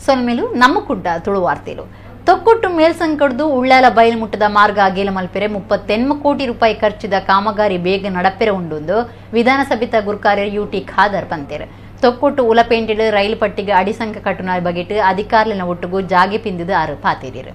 ಸೊಲ್ಮೆಲು ನಮ್ಮ ಕುಡ್ಡ ತುಳುವಾರ್ತೆಲು. ತೊಕ್ಕೊಟ್ಟು ಮೇಲ್ಸಂಕಡ್ದು ಉಳ್ಳಾಲ ಬಯಲುಮುಟ್ಟದ ಮಾರ್ಗ ಅಗೇಲ ಮಲ್ಪೆರೆ 38 ಕೋಟಿ ರೂಪಾಯಿ ಖರ್ಚಿದ ಕಾಮಗಾರಿ ಬೇಗ ನಡಪೆರೆ ಉಂಡು ವಿಧಾನಸಭೆತ ಗುರ್ಕಾರ್ಯರ್ ಯುಟಿ ಖಾದರ್ ಪಂತೇರು. ತೊಕ್ಕೊಟ್ಟು ಉಲಪೇಂಟೆಡ್ ರೈಲು ಪಟ್ಟಿಗೆ ಅಡಿಸಂಕ ಕಟ್ಟುನ ಬಗೆಟ್ ಅಧಿಕಾರಿನ ಒಟ್ಟುಗು ಜಾಗೆ ಪಿಂದಿದ್ದು ಆರು ಪಾತೇರಿರು.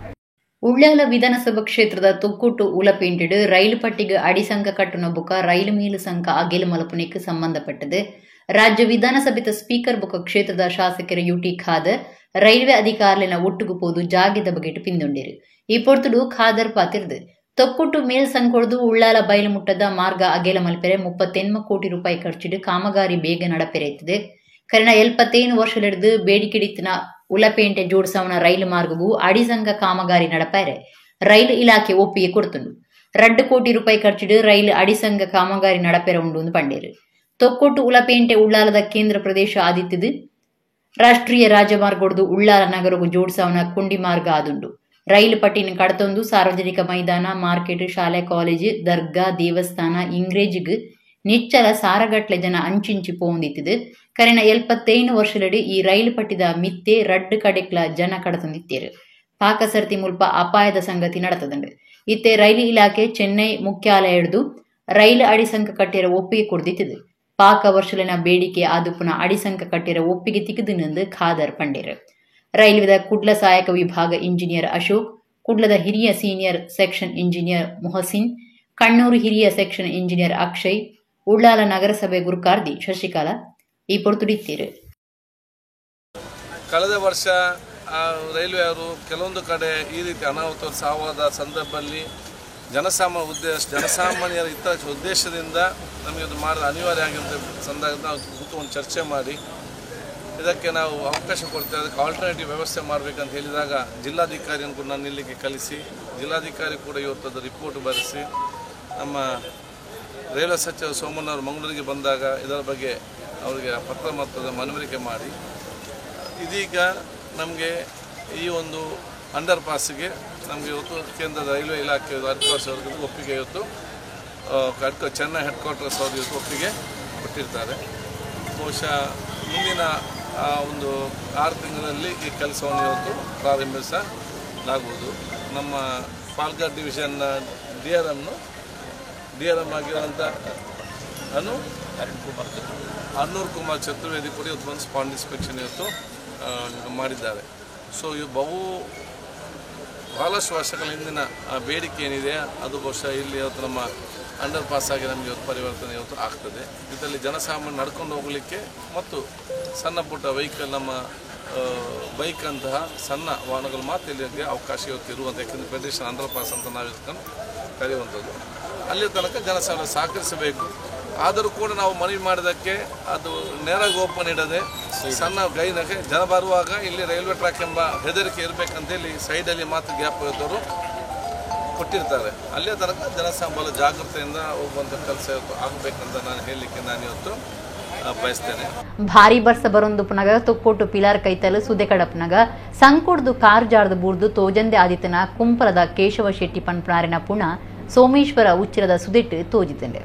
ಉಳ್ಳಾಲ ವಿಧಾನಸಭಾ ಕ್ಷೇತ್ರದ ತೊಕ್ಕೊಟ್ಟು ಉಲಪೇಂಟೆಡ್ ರೈಲು ಪಟ್ಟಿಗೆ ಅಡಿಸಂಕ ಕಟ್ಟುನ ಬುಕ್ಕ ರೈಲು ಮೇಲು ಸಂಕ ಅಗೇಲು ಮಲಪುನೆಕ್ ಸಂಬಂಧಪಟ್ಟது. ರಾಜ್ಯ ವಿಧಾನಸಭೆತ ಸ್ಪೀಕರ್ ಬುಕ್ಕ ಕ್ಷೇತ್ರದ ಶಾಸಕರ ಯುಟಿ ಖಾದರ್ ರೈಲ್ವೆ ಅಧಿಕಾರಿನ ಒಟ್ಟುಗು ಪೋದು ಜಾಗೆದ ಬಗೆಟ್ ಪಿಂದೊಂಡಿರು. ಈ ಪೊರ್ತುಡು ಖಾದರ್ ಪಾತಿರ್ದು ತೊಕ್ಕೊಟ್ಟು ಮೇಲ್ ಸಂಕೊಡ್ದು ಉಳ್ಳಾಲ ಬಯಲುಮುಟ್ಟದ ಮಾರ್ಗ ಅಗೇಲ ಮಲ್ಪೆರೆ 38 ಕೋಟಿ ರೂಪಾಯಿ ಖರ್ಚಿಡು ಕಾಮಗಾರಿ ಬೇಗ ನಡಪೆರೆಯುತ್ತದೆ. ಕರಿನ 75 ವರ್ಷಲಿಡ್ದು ಬೇಡಿಕೆಡಿತ್ತಿನ ಉಲಪೇಂಟೆ ಜೋಡ್ಸವನ ರೈಲು ಮಾರ್ಗಗೂ ಅಡಿಸಂಗ ಕಾಮಗಾರಿ ನಡಪಾರೆ ರೈಲು ಇಲಾಖೆ ಒಪ್ಪಿಗೆ ಕೊಡ್ತುಂಡು. 2 ಕೋಟಿ ರೂಪಾಯಿ ಖರ್ಚಿಡು ರೈಲು ಅಡಿಸಂಗ ಕಾಮಗಾರಿ ನಡಪೆರೆ ಉಂಡು ಪಂಡೇರು. ತೊಕ್ಕೊಟ್ಟು ಉಲಪೇಂಟೆ ಉಳ್ಳಾಲದ ಕೇಂದ್ರ ಪ್ರದೇಶ ಆದಿತ್ತಿದು ರಾಷ್ಟ್ರೀಯ ರಾಜಮಾರ್ಗೊಡ್ದು ಉಳ್ಳಾಲ ನಗರಗೂ ಜೋಡ್ಸವನ ಕೊಂಡಿ ಮಾರ್ಗ ಆದುಂಡು. ರೈಲು ಪಟ್ಟಿನ ಕಡತೊಂದು ಸಾರ್ವಜನಿಕ ಮೈದಾನ, ಮಾರ್ಕೆಟ್, ಶಾಲೆ, ಕಾಲೇಜು, ದರ್ಗಾ, ದೇವಸ್ಥಾನ, ಇಂಗ್ರೇಜಿಗ್ ನಿಚ್ಚಲ ಸಾರಗಟ್ಲೆ ಜನ ಅಂಚಿಂಚಿ ಪೋಂದಿತ್ತಿದು. ಕರಿನ 75 ವರ್ಷಲಡಿ ಈ ರೈಲು ಪಟ್ಟಿದ ಮಿತ್ತೆ 2 ಕಡೆಕ್ಲ ಜನ ಕಡತೊಂದಿತ್ತೇರು. ಪಾಕಸರ್ತಿ ಮುಲ್ಪ ಅಪಾಯದ ಸಂಗತಿ ನಡತದಂಡು. ಇತ್ತೆ ರೈಲು ಇಲಾಖೆ ಚೆನ್ನೈ ಮುಖ್ಯಾಲಯ ಹಿಡಿದು ರೈಲು ಅಡಿಸಂಕ ಕಟ್ಟಿರ ಒಪ್ಪಿಗೆ ಕೊಡ್ದಿತ್ತಿದು. ಪಾಕ ವರ್ಷಲಿನ ಬೇಡಿಕೆ ಆದುಪುನ ಅಡಿಸಂಕ ಕಟ್ಟಿರ ಒಪ್ಪಿಗೆ ತಿಕ್ಕಿದು ಖಾದರ್ ಪಂಡೇರು. ರೈಲ್ವೆದ ಕುಡ್ಲ ಸಹಾಯಕ ವಿಭಾಗ ಇಂಜಿನಿಯರ್ ಅಶೋಕ್, ಕುಡ್ಲದ ಹಿರಿಯ senior section engineer Mohsin, Kannur ಹಿರಿಯ ಸೆಕ್ಷನ್ ಇಂಜಿನಿಯರ್ ಅಕ್ಷಯ್, ಉಳ್ಳಾಲ ನಗರಸಭೆ ಗುರುಕಾರ್ದಿ ಶಶಿಕಲಾ ಈ ಪೊರ್ತುಡಿತ್ತೀರು. ಕಳೆದ ವರ್ಷ ರೈಲ್ವೆ ಅವರು ಕೆಲವೊಂದು ಕಡೆ ಈ ರೀತಿ ಅನಾಹುತ ಸಾವಾದ ಸಂದರ್ಭದಲ್ಲಿ ಜನಸಾಮಾನ್ಯರ ಹಿತ ಉದ್ದೇಶದಿಂದ ನಮಗೆ ಅದು ಮಾಡೋದು ಅನಿವಾರ್ಯ ಆಗಿರುತ್ತೆ. ಸಂದರ್ಭ ನಾವು ಕೂತ್ಕೊಂಡು ಚರ್ಚೆ ಮಾಡಿ ಇದಕ್ಕೆ ನಾವು ಅವಕಾಶ ಕೊಡ್ತೇವೆ, ಅದಕ್ಕೆ ಆಲ್ಟರ್ನೇಟಿವ್ ವ್ಯವಸ್ಥೆ ಮಾಡಬೇಕಂತ ಹೇಳಿದಾಗ ಜಿಲ್ಲಾಧಿಕಾರಿಯನ್ನು ಕೂಡ ನಾನು ಇಲ್ಲಿಗೆ ಕಲಿಸಿ, ಜಿಲ್ಲಾಧಿಕಾರಿ ಕೂಡ ಇವತ್ತು ಅದು ರಿಪೋರ್ಟ್ ಬರೆಸಿ, ನಮ್ಮ ರೈಲ್ವೆ ಸಚಿವ ಸೋಮಣ್ಣವರು ಮಂಗಳೂರಿಗೆ ಬಂದಾಗ ಇದರ ಬಗ್ಗೆ ಅವರಿಗೆ ಪತ್ರ ಮತ್ತು ಮನವರಿಕೆ ಮಾಡಿ ಇದೀಗ ನಮಗೆ ಈ ಒಂದು ಅಂಡರ್ ಪಾಸಿಗೆ ನಮಗೆ ಇವತ್ತು ಕೇಂದ್ರದ ರೈಲ್ವೆ ಇಲಾಖೆ ಹೆಡ್ ಕ್ವಾರ್ಟರ್ಸ್ ಅವರಿಗೆ ಒಪ್ಪಿಗೆ ಇವತ್ತು ಚೆನ್ನೈ ಹೆಡ್ ಕ್ವಾರ್ಟರ್ಸ್ ಅವರು ಇವತ್ತು ಒಪ್ಪಿಗೆ ಕೊಟ್ಟಿರ್ತಾರೆ. ಬಹುಶಃ ಮುಂದಿನ ಒಂದು 6 ತಿಂಗಳಲ್ಲಿ ಈ ಕೆಲಸವನ್ನು ಇವತ್ತು ಪ್ರಾರಂಭಿಸಲಾಗುವುದು. ನಮ್ಮ ಪಾಲ್ಗರ್ ಡಿವಿಷನ್ನ ಡಿ ಆರ್ ಎಮ್ ಆಗಿರುವಂಥ ಅನೂರ್ ಕುಮಾರ್ ಚತುರ್ವೇದಿ ಕೂಡ ಇವತ್ತು ಬಂದು ಸ್ಪಾಟ್ ಇನ್ಸ್ಪೆಕ್ಷನ್ ಇವತ್ತು ಮಾಡಿದ್ದಾರೆ. ಸೊ ಇವು ಬಹಳಷ್ಟು ವರ್ಷಗಳ ಹಿಂದಿನ ಬೇಡಿಕೆ ಏನಿದೆ ಅದು ಬಹುಶಃ ಇಲ್ಲಿ ಇವತ್ತು ನಮ್ಮ ಅಂಡರ್ ಪಾಸ್ ಆಗಿ ನಮಗೆ ಇವತ್ತು ಪರಿವರ್ತನೆ ಇವತ್ತು ಆಗ್ತದೆ. ಇದರಲ್ಲಿ ಜನಸಾಮಾನ್ಯ ನಡ್ಕೊಂಡು ಹೋಗಲಿಕ್ಕೆ ಮತ್ತು ಸಣ್ಣ ಪುಟ್ಟ ವೆಹಿಕಲ್, ನಮ್ಮ ಬೈಕ್ ಅಂತಹ ಸಣ್ಣ ವಾಹನಗಳು ಮಾತ್ರ ಇಲ್ಲಿ ಅವಕಾಶ ಇವತ್ತು ಇರುವಂಥ, ಯಾಕೆಂದರೆ federation under pass ಅಂತ ನಾವು ಇದನ್ನು ಕರೆಯುವಂಥದ್ದು. ಅಲ್ಲಿ ತನಕ ಜನಸಾಮಾನ್ಯ ಸಹಕರಿಸಬೇಕು. ಆದರೂ ಕೂಡ ನಾವು ಮನವಿ ಮಾಡಿದ್ದಕ್ಕೆ ಅದು ನೇರಾಗಿ ಓಪನ್ ಇಡದೆ ಸಣ್ಣ ಗೈನಾಗೆ ಜನ ಬರುವಾಗ ಇಲ್ಲಿ ರೈಲ್ವೆ ಟ್ರ್ಯಾಕ್ ಎಂಬ ಹೆದರಿಕೆ ಇರಬೇಕಂತೇಳಿ ಸೈಡಲ್ಲಿ ಮಾತ್ರ ಗ್ಯಾಪ್ ಇದ್ದವರು ಕೊಟ್ಟಿರ್ತಾರೆ. ಅಲ್ಲಿಯ ತನಕ ಜನಸಾಮಾನ್ಯ ಜಾಗೃತೆಯಿಂದ ಹೋಗುವಂಥ ಕೆಲಸ ಇವತ್ತು ಆಗಬೇಕಂತ ನಾನು ಹೇಳಲಿಕ್ಕೆ ನಾನು ಇವತ್ತು ಬಯಸ್ತೇನೆ. ಭಾರಿ ಬರ್ಸ ಬರೊಂದು ಪುನಗ ತೊಕ್ಕೋಟು ಪಿಲಾರ್ ಕೈತಲು ಸುದೆ ಕಡಪ್ನಗ ಸಂಕುಡ್ದು ಕಾರ್ ಜಾರ್ದು ಬೂರ್ದು ತೋಜಂದೆ ಆದಿತನ ಕುಂಪಲದ ಕೇಶವ ಶೆಟ್ಟಿ ಪನ್ಪುನಾರಿನ ಪುಣ ಸೋಮೇಶ್ವರ ಉಚ್ಚಿರದ ಸುದಿಟ್ಟು ತೋಜಿತಂಡೆ.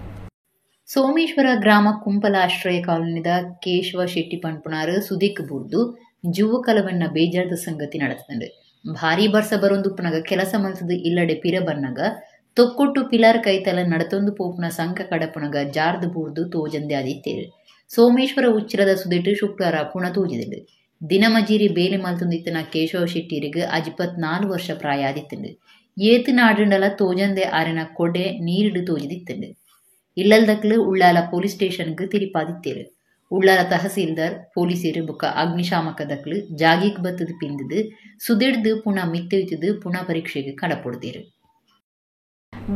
ಸೋಮೇಶ್ವರ ಗ್ರಾಮ ಕುಂಪಲ ಆಶ್ರಯ ಕಾಲೋನಿದ ಕೇಶವ ಶೆಟ್ಟಿ ಪನ್ಪುನಾರು ಸುದಿಕ್ ಬೂರ್ದು ಜುವಕಲವನ್ನ ಬೇಜಾರ್ದ ಸಂಗತಿ ನಡೆಸ್ತಂಡೆ. ಭಾರಿ ಬರ್ಸ ಬರೊಂದು ಪುನಗ ಕೆಲಸ ಮಲ್ತದ ಇಲ್ಲಡೆ ಪಿರ ಬನ್ನಗ ತೊಕ್ಕೊಟ್ಟು ಪಿಲಾರ್ ಕೈತಲ ನಡತೊಂದು ಪೋಪುನ ಸಂಕ ಕಡಪುನಗ ಜಾರ್ದು ಬೂರ್ದು ತೋಜಂದೆ ಆದಿತ್ತೇರು. ಸೋಮೇಶ್ವರ ಉಚ್ಚಿರದ ಸುದಿಟ್ಟು ಶುಕ್ರವಾರ ಪುಣ ತೋಜಿದಂಡು. ದಿನಮಜೀರಿ ಬೇಲೆ ಮಲ್ತೊಂದಿತ್ತನ ಕೇಶವ ಶೆಟ್ಟಿರಿಗೆ 24 ವರ್ಷ ಪ್ರಾಯ ಆದಿತ್ತಂಡು. ಏತು ನಾಡುಂಡಲ ತೋಜಂದೆ ಆರಿನ ಕೊಡೆ ನೀರಿಡು ತೋಜಿದಿತ್ತಂಡು. ಇಲ್ಲಲ್ದಕ್ಲು ಉಳ್ಳಾಲ ಪೊಲೀಸ್ ಸ್ಟೇಷನ್ಗೆ ತಿರಿಪಾದಿತ್ತೇರು. ಉಳ್ಳಾಲ ತಹಸೀಲ್ದಾರ್ ಪೊಲೀಸರು ಬುಕ್ಕ ಅಗ್ನಿಶಾಮಕ ದಕ್ಲು ಜಾಗಿಗ್ ಬತ್ತದ ಪಿಂದದು ಸುದಿಡ್ದು ಪುಣ ಮಿತ್ತೊಯ್ತದು ಪುಣ ಪರೀಕ್ಷೆಗೆ ಕಡಪೊಡ್ದೇರು.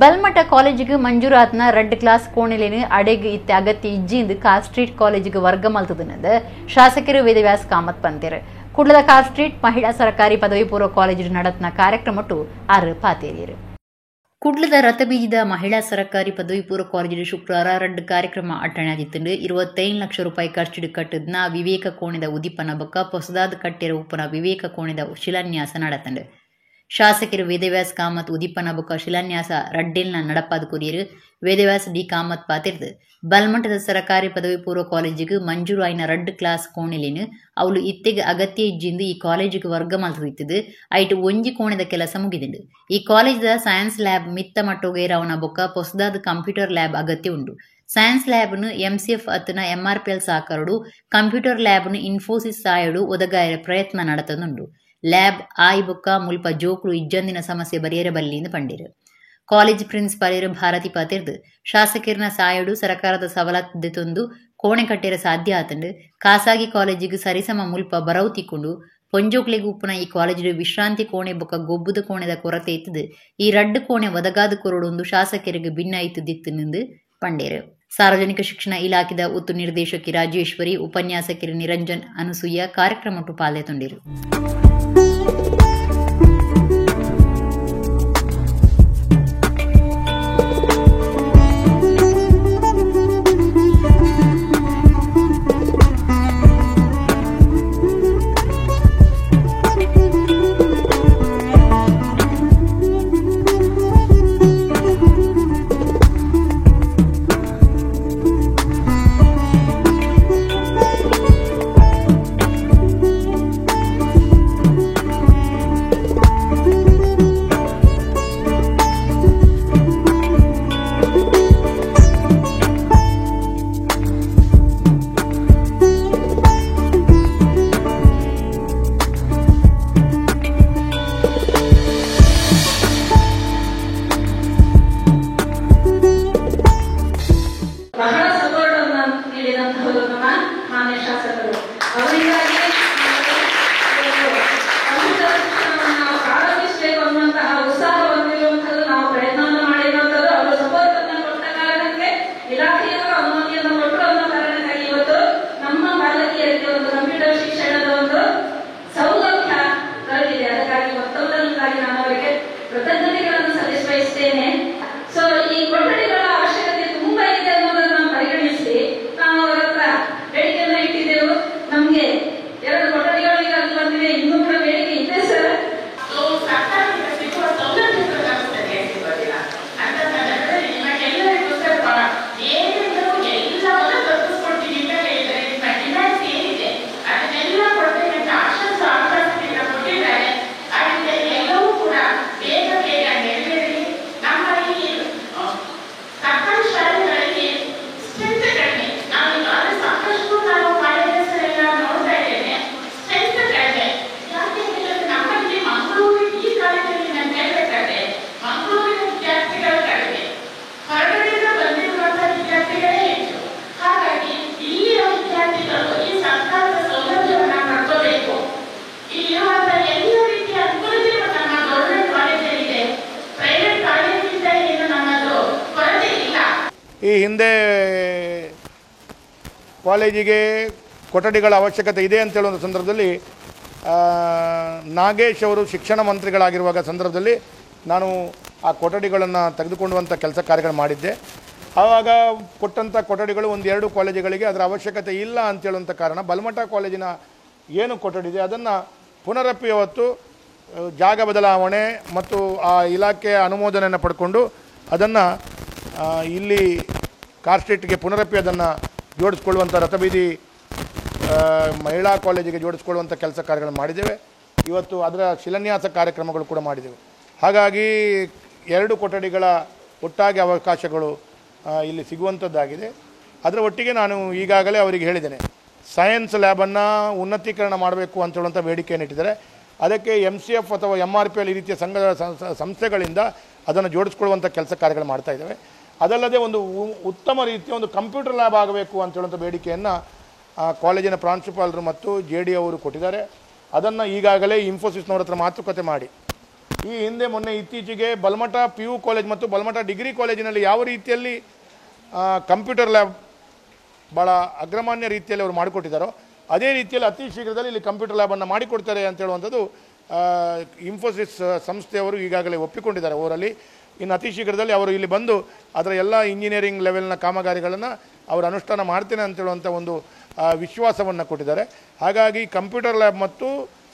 ಬಲ್ಮಠ ಕಾಲೇಜಿಗೆ ಮಂಜೂರಾತ್ನ 2 ಕ್ಲಾಸ್ ಕೋಣೆಲೇನು ಅಡೆಗೆ ಇತ್ತೆ ಅಗತ್ಯ ಇಜ್ಜಿಂದು ಕಾರ್ ಸ್ಟ್ರೀಟ್ ಕಾಲೇಜಿಗೆ ವರ್ಗ ಮಲ್ತದನದು ಶಾಸಕರು ವೇದವ್ಯಾಸ್ ಕಾಮತ್ ಪಂತೇರು. ಕುಡ್ಲದ ಕಾರ್ ಸ್ಟ್ರೀಟ್ ಮಹಿಳಾ ಸರ್ಕಾರಿ ಪದವಿ ಪೂರ್ವ ಕಾಲೇಜು ನಡತ್ನ ಕಾರ್ಯಕ್ರಮಟ್ಟು ಆರು ಪಾತೇರಿಯರು. ಕುಡ್ಲದ ರಥಬೀಜದ ಮಹಿಳಾ ಸರ್ಕಾರಿ ಪದವಿ ಪೂರ್ವ ಕಾಲೇಜಿನ ಶುಕ್ರವಾರ 2 ಕಾರ್ಯಕ್ರಮ ಅಟ್ಟಣೆಯಾದಿತ್ತಂಡು. 25 ಲಕ್ಷ ರೂಪಾಯಿ ಖರ್ಚಿಡು ಕಟ್ಟದ್ನ ವಿವೇಕ ಕೋಣೆದ ಉದಿಪನ ಬೊಕ್ಕ ಹೊಸದಾದ ಕಟ್ಟಿರ ಉಪ್ಪನ ವಿವೇಕ ಕೋಣೆದ ಶಿಲಾನ್ಯಾಸ ನಡತಂಡು. ಶಾಸಕರು ವೇದವ್ಯಾಸ್ ಕಾಮತ್ ಉದಿಪನ ಬೊಕ್ಕ ಶಿಲಾನ್ಯಾಸ ರಡ್ಡೆಲ್ನ ನಡಪಾದ ಕೊರಿಯರು ವೇದವ್ಯಾಸ್ ಡಿ ಕಾಮತ್ ಪಾತಿರ್ದು ಬಲ್ಮಠದ ಸರಕಾರಿ ಪದವಿ ಪೂರ್ವ ಕಾಲೇಜಿಗೆ ಮಂಜೂರು ಆಯ್ನ ರಡ್ಡು ಕ್ಲಾಸ್ ಕೋಣೆಲೇನು ಅವಳು ಇತ್ತೆಗೆ ಅಗತ್ಯ ಇಜ್ಜಿಂದು ಈ ಕಾಲೇಜಿಗೆ ವರ್ಗ ಮಲ್ತಿದ್ದು ಐಟು ಒಂಜಿ ಕೋಣೆದ ಕೆಲಸ ಮುಗಿದಿಂಡು. ಈ ಕಾಲೇಜದ ಸೈನ್ಸ್ ಲ್ಯಾಬ್ ಮಿತ್ತ ಮಟ್ಟೋಗೇರವನ ಬೊಕ್ಕ ಪೊಸದಾದ ಕಂಪ್ಯೂಟರ್ ಲ್ಯಾಬ್ ಅಗತ್ಯ ಉಂಡು. ಸೈನ್ಸ್ ಲ್ಯಾಬ್ನು ಎಂಸಿಎಫ್ ಅತ್ತನ ಎಂಆರ್ಪಿಎಲ್ ಸಾಕರಡು ಕಂಪ್ಯೂಟರ್ ಲ್ಯಾಬ್ನು ಇನ್ಫೋಸಿಸ್ ಸಾಯಡು ಒದಗಾಯ ಪ್ರಯತ್ನ ನಡತದುಂಡು. ಲ್ಯಾಬ್ ಆಯ್ ಬೊಕ್ಕ ಮುಲ್ಪ ಜೋಕ್ಲು ಇಜ್ಜಂದಿನ ಸಮಸ್ಯೆ ಬರಿಯರ ಬಲ್ಲಿಂದು ಪಂಡಿರು. ಕಾಲೇಜ್ ಪ್ರಿನ್ಸಿಪಾಲರು ಭಾರತಿ ಪಾತಿರ್ದು ಶಾಸಕರ್ನ ಸಾಯಡು ಸರಕಾರದ ಸವಲತ್ತು ತಂದು ಕೋಣೆ ಕಟ್ಟಿರ ಸಾಧ್ಯ ಆತಂಡು. ಖಾಸಗಿ ಕಾಲೇಜಿಗೆ ಸರಿಸಮ ಮುಲ್ಪ ಬರವು ತಿಕ್ಕೊಂಡು ಪೊಂಜೋಕ್ಲೆಗ್ ಉಪ್ಪುನ ಈ ಕಾಲೇಜು ವಿಶ್ರಾಂತಿ ಕೋಣೆ ಬೊಕ್ಕ ಗೊಬ್ಬುದ ಕೋಣೆದ ಕೊರತೆ ಇತ್ತದು. ಈ ರಡ್ಡು ಕೋಣೆ ಒದಗಾದ ಕೊರಡೊಂದು ಶಾಸಕರಿಗೆ ಭಿನ್ನ ಇತ್ತು ನಿಂದು ಪಂಡೇರು. ಸಾರ್ವಜನಿಕ ಶಿಕ್ಷಣ ಇಲಾಖೆದ ಉತ್ತು ನಿರ್ದೇಶಕಿ ರಾಜೇಶ್ವರಿ, ಉಪನ್ಯಾಸಕರು ನಿರಂಜನ್ ಅನುಸೂಯ ಕಾರ್ಯಕ್ರಮಟ್ಟು ಪಾಲ್ಗೊಂಡಿರು. ಈ ಹಿಂದೆ ಕಾಲೇಜಿಗೆ ಕೊಠಡಿಗಳ ಅವಶ್ಯಕತೆ ಇದೆ ಅಂತ ಹೇಳುವಂಥ ಸಂದರ್ಭದಲ್ಲಿ ನಾಗೇಶ್ ಅವರು ಶಿಕ್ಷಣ ಮಂತ್ರಿಗಳಾಗಿರುವಾಗ ಸಂದರ್ಭದಲ್ಲಿ ನಾನು ಆ ಕೊಠಡಿಗಳನ್ನು ತೆಗೆದುಕೊಳ್ಳುವಂಥ ಕೆಲಸ ಕಾರ್ಯಗಳು ಮಾಡಿದ್ದೆ. ಆವಾಗ ಕೊಟ್ಟಂಥ ಕೊಠಡಿಗಳು ಒಂದೆರಡು ಕಾಲೇಜುಗಳಿಗೆ ಅದರ ಅವಶ್ಯಕತೆ ಇಲ್ಲ ಅಂತೇಳುವಂಥ ಕಾರಣ ಬಲ್ಮಠ ಕಾಲೇಜಿನ ಏನು ಕೊಠಡಿ ಇದೆ ಅದನ್ನು ಪುನರಪಿ ಅವತ್ತು ಜಾಗ ಬದಲಾವಣೆ ಮತ್ತು ಆ ಇಲಾಖೆಯ ಅನುಮೋದನೆಯನ್ನು ಪಡ್ಕೊಂಡು ಅದನ್ನು ಇಲ್ಲಿ ಕಾರ್ ಸ್ಟ್ರೀಟ್ಗೆ ಪುನರಪಿ ಅದನ್ನು ಜೋಡಿಸ್ಕೊಳ್ಳುವಂಥ ರಥಬೀದಿ ಮಹಿಳಾ ಕಾಲೇಜಿಗೆ ಜೋಡಿಸ್ಕೊಳ್ಳುವಂಥ ಕೆಲಸ ಕಾರ್ಯಗಳನ್ನು ಮಾಡಿದ್ದೇವೆ. ಇವತ್ತು ಅದರ ಶಿಲಾನ್ಯಾಸ ಕಾರ್ಯಕ್ರಮಗಳು ಕೂಡ ಮಾಡಿದ್ದೇವೆ. ಹಾಗಾಗಿ ಎರಡು ಕೊಠಡಿಗಳ ಒಟ್ಟಾಗಿ ಅವಕಾಶಗಳು ಇಲ್ಲಿ ಸಿಗುವಂಥದ್ದಾಗಿದೆ. ಅದರ ಒಟ್ಟಿಗೆ ನಾನು ಈಗಾಗಲೇ ಅವರಿಗೆ ಹೇಳಿದ್ದೇನೆ, ಸೈನ್ಸ್ ಲ್ಯಾಬನ್ನು ಉನ್ನತೀಕರಣ ಮಾಡಬೇಕು ಅಂತ ಹೇಳುವಂಥ ಬೇಡಿಕೆಯನ್ನು ಇಟ್ಟಿದ್ದಾರೆ. ಅದಕ್ಕೆ MCF ಅಥವಾ MRPL ಈ ರೀತಿಯ ಸಂಸ್ಥೆಗಳಿಂದ ಅದನ್ನು ಜೋಡಿಸ್ಕೊಳ್ಳುವಂಥ ಕೆಲಸ ಕಾರ್ಯಗಳು ಮಾಡ್ತಾ ಇದ್ದಾವೆ. ಅದಲ್ಲದೆ ಒಂದು ಉತ್ತಮ ರೀತಿಯ ಒಂದು ಕಂಪ್ಯೂಟರ್ ಲ್ಯಾಬ್ ಆಗಬೇಕು ಅಂತ ಹೇಳುವಂಥ ಬೇಡಿಕೆಯನ್ನು ಕಾಲೇಜಿನ ಪ್ರಾಂಶುಪಾಲರು ಮತ್ತು JD ಅವರು ಕೊಟ್ಟಿದ್ದಾರೆ. ಅದನ್ನು ಈಗಾಗಲೇ ಇನ್ಫೋಸಿಸ್ನವ್ರ ಹತ್ರ ಮಾತುಕತೆ ಮಾಡಿ ಈ ಹಿಂದೆ ಮೊನ್ನೆ ಇತ್ತೀಚೆಗೆ ಬಲ್ಮಠ PU college ಮತ್ತು ಬಲ್ಮಠ ಡಿಗ್ರಿ ಕಾಲೇಜಿನಲ್ಲಿ ಯಾವ ರೀತಿಯಲ್ಲಿ ಕಂಪ್ಯೂಟರ್ ಲ್ಯಾಬ್ ಭಾಳ ಅಗ್ರಮಾನ್ಯ ರೀತಿಯಲ್ಲಿ ಅವರು ಮಾಡಿಕೊಟ್ಟಿದ್ದಾರೋ ಅದೇ ರೀತಿಯಲ್ಲಿ ಅತಿ ಶೀಘ್ರದಲ್ಲಿ ಇಲ್ಲಿ ಕಂಪ್ಯೂಟರ್ ಲ್ಯಾಬನ್ನು ಮಾಡಿಕೊಡ್ತಾರೆ ಅಂತ ಹೇಳುವಂಥದ್ದು ಇನ್ಫೋಸಿಸ್ ಸಂಸ್ಥೆಯವರು ಈಗಾಗಲೇ ಒಪ್ಪಿಕೊಂಡಿದ್ದಾರೆ ಅವರಲ್ಲಿ. ಇನ್ನು ಅತಿ ಶೀಘ್ರದಲ್ಲಿ ಅವರು ಇಲ್ಲಿ ಬಂದು ಅದರ ಎಲ್ಲ ಇಂಜಿನಿಯರಿಂಗ್ ಲೆವೆಲ್ನ ಕಾಮಗಾರಿಗಳನ್ನು ಅವರು ಅನುಷ್ಠಾನ ಮಾಡ್ತೇನೆ ಅಂತ ಹೇಳುವಂಥ ಒಂದು ವಿಶ್ವಾಸವನ್ನು ಕೊಟ್ಟಿದ್ದಾರೆ. ಹಾಗಾಗಿ ಕಂಪ್ಯೂಟರ್ ಲ್ಯಾಬ್ ಮತ್ತು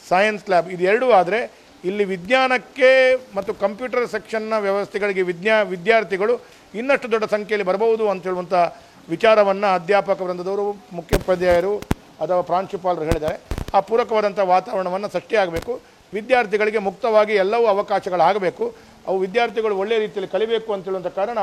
ಸೈನ್ಸ್ ಲ್ಯಾಬ್ ಇದೆರಡೂ ಆದರೆ ಇಲ್ಲಿ ವಿಜ್ಞಾನಕ್ಕೆ ಮತ್ತು ಕಂಪ್ಯೂಟರ್ ಸೆಕ್ಷನ್ನ ವ್ಯವಸ್ಥೆಗಳಿಗೆ ವಿದ್ಯಾರ್ಥಿಗಳು ಇನ್ನಷ್ಟು ದೊಡ್ಡ ಸಂಖ್ಯೆಯಲ್ಲಿ ಬರಬಹುದು ಅಂತೇಳುವಂಥ ವಿಚಾರವನ್ನು ಅಧ್ಯಾಪಕ ವೃಂದದವರು, ಮುಖ್ಯೋಪಾಧ್ಯಾಯರು ಅಥವಾ ಪ್ರಾಂಶುಪಾಲರು ಹೇಳಿದ್ದಾರೆ. ಆ ಪೂರಕವಾದಂಥ ವಾತಾವರಣವನ್ನು ಸೃಷ್ಟಿಯಾಗಬೇಕು. ವಿದ್ಯಾರ್ಥಿಗಳಿಗೆ ಮುಕ್ತವಾಗಿ ಎಲ್ಲವೂ ಅವಕಾಶಗಳಾಗಬೇಕು. ಅವು ವಿದ್ಯಾರ್ಥಿಗಳು ಒಳ್ಳೆಯ ರೀತಿಯಲ್ಲಿ ಕಲಿಬೇಕು ಅಂತೇಳುವಂಥ ಕಾರಣ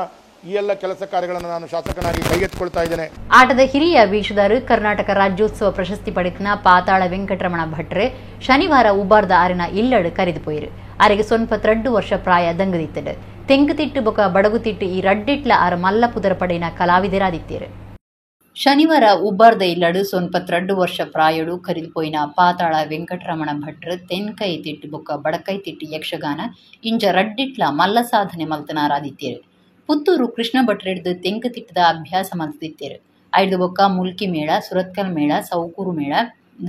ಈ ಎಲ್ಲ ಕೆಲಸ ಕಾರ್ಯಗಳನ್ನು ನಾನು ಶಾಸಕನಾಗಿ ಕೈಗೆತ್ತಿಕೊಳ್ತಾ ಇದ್ದೇನೆ. ಆಟದ ಹಿರಿಯ ವೀಕ್ಷದಾರು ಕರ್ನಾಟಕ ರಾಜ್ಯೋತ್ಸವ ಪ್ರಶಸ್ತಿ ಪಡೆತನ ಪಾತಾಳ ವೆಂಕಟರಮಣ ಭಟ್ರೆ ಶನಿವಾರ ಉಬಾರ್ದ ಆರಿನ ಇಲ್ಲಡು ಕರೆದು ಪೋಯಿರು. ಆರಿಗೆ 92 ವರ್ಷ ಪ್ರಾಯ ದಂಗದಿತ್ತಡು. ತೆಂಕುತಿಟ್ಟು ಬೊಕ ಬಡಗುತಿಟ್ಟು ಈ ರಡ್ಡಿಟ್ಲ ಆರ ಮಲ್ಲ ಪುದರ ಪಡೆಯಿನ ಕಲಾವಿದರಾದಿತ್ತೇರು. ಶನಿವಾರ ಉಬ್ಬಾರ್ದ ಇಲ್ಲಡು 92 ವರ್ಷ ಪ್ರಾಯಡು ಕರಿದು ಪೋಯಿನ ಪಾತಾಳ ವೆಂಕಟರಮಣ ಭಟ್ರು ತೆನ್ಕೈ ತಿಟ್ಟು ಬೊಕ್ಕ ಬಡಕೈ ತಿಟ್ಟು ಯಕ್ಷಗಾನ ಇಂಚ ರಡ್ಡಿಟ್ಲ ಮಲ್ಲ ಸಾಧನೆ ಮಲ್ತನಾರಾದಿತ್ತೇರು. ಪುತ್ತೂರು ಕೃಷ್ಣ ಭಟ್ರೆಡ್ದು ತೆಂಕುತಿಟ್ಟದ ಅಭ್ಯಾಸ ಮಲ್ತಿತ್ತೇರು. ಐದು ಬೊಕ್ಕ ಮುಲ್ಕಿ ಮೇಳ, ಸುರತ್ಕಲ್ ಮೇಳ, ಸೌಕೂರು ಮೇಳ,